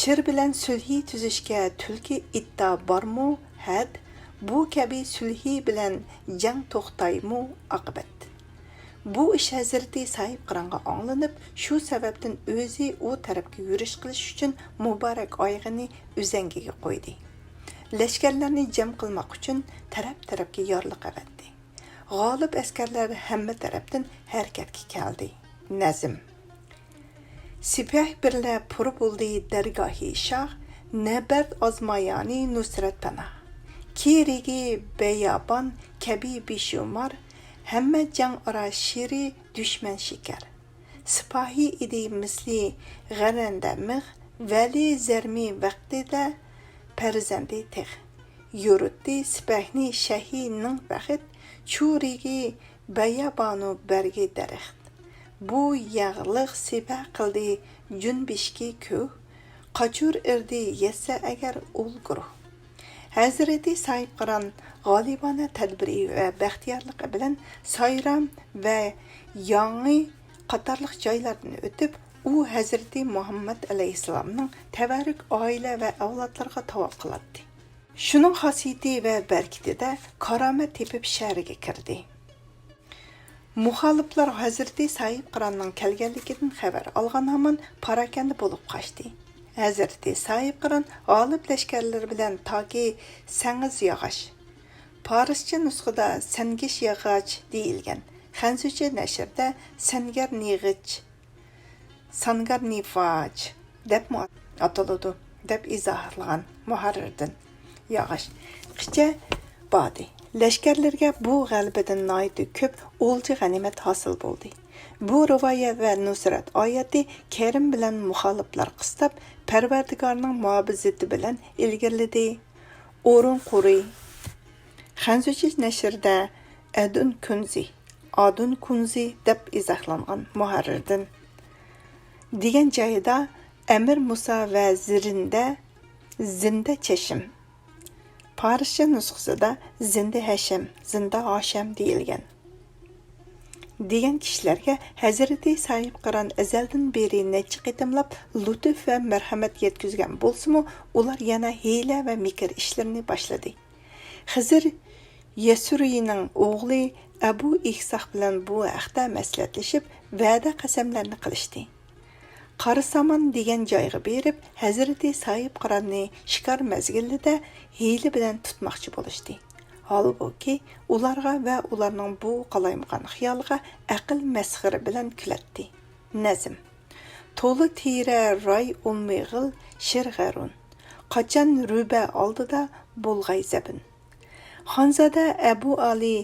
شىر بىلەن سۈلھى تۈزۈشكە تۈلكە ئىتتا بارمۇ ھەد، بۇ كەبى سۈلھى بىلەن جەڭ توختايمۇ ئاقىبەت. بۇ ئىش ھەزرىتى ساھىبقىرانغا ئاڭلىنىپ، شۇ سەۋەبتىن ئۆزى ئۇ تەرەپكە يۈرۈش قىلىش ئۈچۈن مۇبارەك ئايىغىنى ئۈزەڭگىگە قويدى. لەشكەرلەرنى جەم قىلماق ئۈچۈن تەرەپ-تەرەپكە يارلىق ئەۋەتتى. غالىب ئەسكەرلەر ھەممە تەرەپتىن ھەرىكەتكە كەلدى. نەزم. سىپەھ بىرلە پۇر بولدى دەرگاھى شاھ، نەبەرد ئازمايانى نۇسرەت پاناھ. كېرىگى بەيابان كەبى بىشۇمار، ھەممە جەڭ ئارا شىرى دۈشمەن شېكەر. سىپاھى ئىدى مىسلى غەرەندە مىغ، ۋەلى زەرمى ۋەقتىدە پەرزەندى تېغ. يورۇتتى سىپەھنى شەھى نىڭ بەخت، چۇرىگى بەيابانۇ بەرگى دەرەخت. بۇ ياغلىق سىپەھ قىلدى جۈنبىشكى كۆھ، قاچۇر ئىردى يەتسە ئەگەر ئۇل گۇرۇھ. ھەزرىتى ساھىبقىران غالىبانە تەدبىرى ۋە بەختىيارلىقى بىلەن سايرام ۋە ياڭى قاتارلىق جايلاردىن ئۆتۈپ، ئۇ ھەزرىتى مۇھەممەد ئەلەيھىسسالامنىڭ تەۋەررۈك ئائىلە ۋە ئەۋلادلىرىغا تاۋاپ قىلاتتى. شۇنىڭ خاسىيىتى ۋە بەرىكىتىدە كارامەت تېپىپ شەھەرگە كىردى. مۇخالىپلار ھەزرىتى ساھىبقىراننىڭ كەلگەنلىكىدىن خەۋەر ئالغان ھامان پاراكەندە بولۇپ قاچتى. ھەزرىتى ساھىبقىران غالىب لەشكەرلىرى بىلەن تاكى سەڭگىش ياغاچ، پارسچە نۇسخىدا سەنگىش ياغاچ دېيىلگەن، خەنزۇچە نەشرىدە سەنگەر نىغىچ، سانگار نىفاچ دەپمۇ ئاتىلىدۇ، دەپ ئىزاھلىغان مۇھەررىردىن ياغاچ قىچە بادى. لەشكەرلىرىگە بۇ غەلىبىدىن ناھايىتى كۆپ ئولجا غەنىيمەت ھاسىل بولدى. بۇ رىۋايە ۋە نۇسرەت ئايىتى كەرىم بىلەن مۇخالىپلار قىستاپ، پەرۋەردىگارنىڭ مۇھاپىزىتى بىلەن ئىلگىرىلىدى. ئورۇن قۇرى. خەنزۇچە نەشرىدە ئەدۇن كۇنزى، ئادۇن كۇنزى دەپ ئىزاھلانغان مۇھەررىردىن دېگەن جايىدا ئەمىر مۇسا ۋە زىرىندە، زىندە چەشم. پارسچە نۇسخىسىدا زىندە ھەشەم، زىندا ھاشەم دېيىلگەن. دېگەن كىشىلەرگە ھەزرىتى ساھىبقىران ئەزەلدىن بېرى نەچچە قېتىملاپ لۇتۇف ۋە مەرھەمەت يەتكۈزگەن بولسىمۇ، ئۇلار يەنە ھىيلە ۋە مىكىر ئىشلىرىنى باشلىدى. خىزىر يەسۇرىنىڭ ئوغلى ئەبۇ ئىسھاق بىلەن بۇ ھەقتە مەسلىھەتلىشىپ، ۋەدە قەسەملەرنى قىلىشتى. قارىسامان دېگەن جايغا بېرىپ، ھەزرىتى ساھىبقىراننى شىكار مەزگىلىدە ھىيلە بىلەن تۇتماقچى بولۇشتى. ھالبۇكى، ئۇلارغا ۋە ئۇلارنىڭ بۇ قالايمىقان خىيالىغا ئەقىل مەسخىرە بىلەن كۈلەتتى. نەزم. تولا تېرە راي ئومىغىل شىر غەرۇن. قاچان رۇبە ئالدىدا بولغاي زەبۇن. خانزادە ئەبۇ ئالى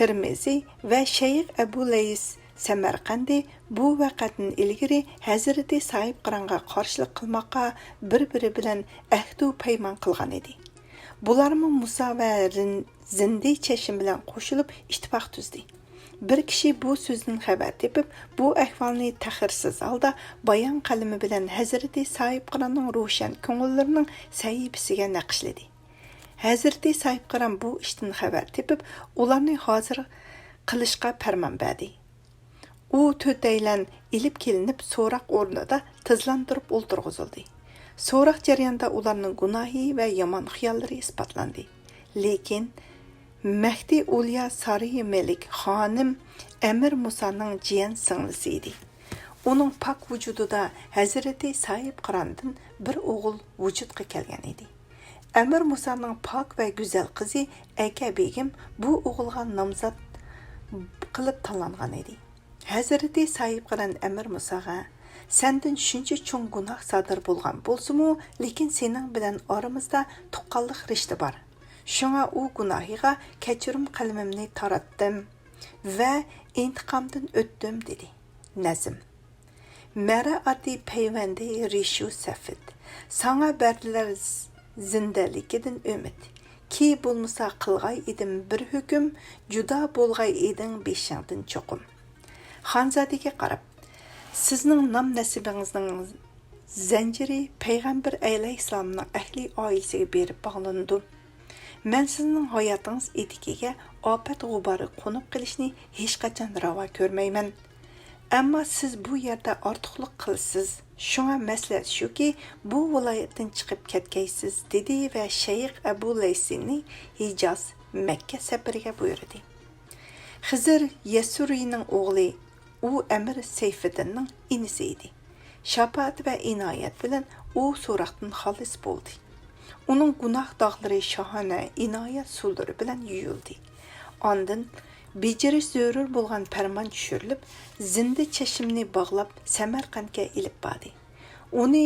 تىرمىزى ۋە شەيخ ئەبۇ لەيس سەمەرقەندى بۇ ۋەقەدىن ئىلگىرى ھەزرىتى ساھىبقىرانغا قارشىلىق قىلماققا بىر-بىرى بىلەن ئەھدۇ پەيمان قىلغان ئىدى. بۇلارمۇ مۇسا ۋە رىن-، زىندى چەشمە بىلەن قوشۇلۇپ ئىتتىپاق تۈزدى. بىر كىشى بۇ سۆزدىن خەۋەر تېپىپ، بۇ ئەھۋالنى تەخىرسىز ھالدا بايان قەلىمى بىلەن ھەزرىتى ساھىبقىراننىڭ روشەن كۆڭۈللىرىنىڭ سەھىپىسىگە نەقىشلىدى. ھەزرىتى ساھىبقىران بۇ ئىشتىن خەۋەر تېپىپ، ئۇلارنى ھازىر قىلىشقا پەرمان بەردى. ئۇ تۆتەيلەن ئېلىپ كېلىنىپ، سوراق ئورنىدا تىزلاندۇرۇپ ئولتۇرغۇزۇلدى. سوراق جەريانىدا ئۇلارنىڭ گۇناھى ۋە يامان خىياللىرى ئىسپاتلاندى. لېكىن مەھدى ئوليا سارىيى مەلىك خانىم ئەمىر مۇسانىڭ جىيەن سىڭلىسى ئىدى. ئۇنىڭ پاك ۋۇجۇدىدا ھەزرىتى ساھىبقىراندىن بىر ئوغۇل ۋۇجۇدقا كەلگەن ئىدى. ئەمىر مۇسانىڭ پاك ۋە گۈزەل قىزى ئەكە بېگىم بۇ ئوغۇلغا نامزات قىلىپ تاللانغان ئىدى. ھەزرىتى ساھىبقىران ئەمىر مۇساغا، سەندىن شۇنچە چوڭ گۇناھ سادىر بولغان بولسىمۇ، لېكىن سېنىڭ بىلەن ئارىمىزدا تۇغقانلىق رىشتە بار. شۇڭا ئۇ گۇناھىغا كەچۈرۈم قەلىمىمنى تاراتتىم ۋە ئىنتىقامدىن ئۆتتۈم، دېدى. نەزم. مەرە ئاتى پەيۋەندى رىشۇ سەفىد. ساڭا بەردىلەر ز-، زىندەلىكىدىن ئۈمىد. كى بولمىسا قىلغاي ئىدىم بىر ھۆكۈم، جۇدا بولغاي ئىدىڭ بېشىڭدىن چوقۇم. خانزادىگە قاراپ، سىزنىڭ نام نەسىبىڭىزنىڭ زەنجىرى پەيغەمبەر ئەلەيھىسسالامنىڭ ئەھلى ئائىلىسىگە بېرىپ باغلىنىدۇ. مەن سىزنىڭ ھاياتىڭىز ئېتىكىگە ئاپەت غۇبارى قونۇپ قېلىشنى ھېچقاچان راۋا كۆرمەيمەن. ئەمما سىز بۇ يەردە ئارتۇقلۇق قىلىسىز. شۇڭا مەسلىھەت شۇكى، بۇ ۋىلايەتتىن چىقىپ كەتكەيسىز، دېدى ۋە شەيخ ئەبۇ لەيسىنى ھىجاز، مەككە سەپىرىگە بۇيرۇدى. خىزىر يەسۇرىنىڭ ئوغلى، ئۇ ئەمىر سەيفىدىننىڭ ئىنىسى ئىدى. شاپائەت ۋە ئىنايەت بىلەن ئۇ سوراقتىن خالىس بولدى. ئۇنىڭ گۇناھ داغلىرى شاھانە ئىنايەت سۇلىرى بىلەن يۇيۇلدى. ئاندىن بېجىرىش زۆرۈر بولغان پەرمان چۈشۈرۈلۈپ، زىندە چەشمىنى باغلاپ، سەمەرقەنتكە ئېلىپ باردى. ئۇنى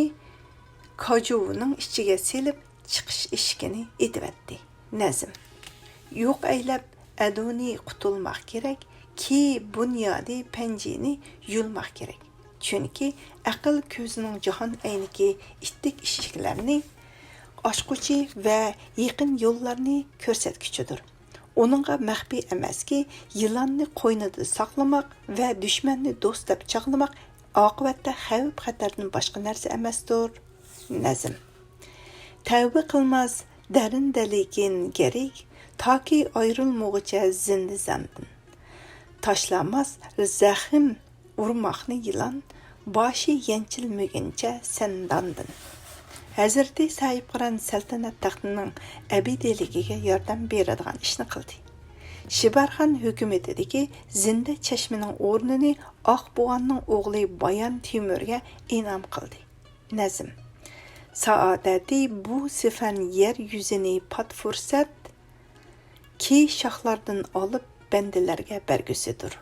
كاجۇۋنىڭ ئىچىگە سېلىپ، چىقىش ئىشىكىنى ئېتىۋەتتى. نەزم. يوق ئەيلەپ ئەدۇنى قۇتۇلماق كېرەك، كى بۇنيادى پەنجىنى يۇلماق كېرەك. چۈنكى ئەقىل كۆزىنىڭ جاھان ئەينىكى ئىتتىك ئىشىكلەرنى ئاچقۇچى ۋە يېقىن يوللارنى كۆرسەتكۈچىدۇر. ئۇنىڭغا مەخپىي ئەمەسكى، يىلاننى قوينىدا ساقلىماق ۋە دۈشمەننى دوست دەپ چاغلىماق ئاقىۋەتتە خەۋپ-خەتەردىن باشقا نەرسە ئەمەستۇر. نەزم. تەۋبە قىلماس دەرىندە لېكىن گېرىك، تاكى ئايرىلمىغۇچە زىندىزاندىن. تاشلاماس زەخىم ئۇرماقنى يىلان، باشى يەنچۈكمىگىنىچە سەنداندىن. ھەزرىتى ساھىبقىران سەلتەنەت تەختىنىڭ ئەبەدىيلىكىگە ياردەم بېرىدىغان ئىشنى قىلدى. شىبارخان ھۆكۈمىتىدىكى زىندە چەشمىنىڭ ئورنىنى ئاقبۇغاننىڭ ئوغلى بايان تېمۇرگە ئىنئام قىلدى. نەزم. سائادەتى بۇ سىفەن يەر يۈزىنى پات پۇرسەت، كى شاھلاردىن ئالىپ بەندىلەرگە بەرگۈسىدۇر.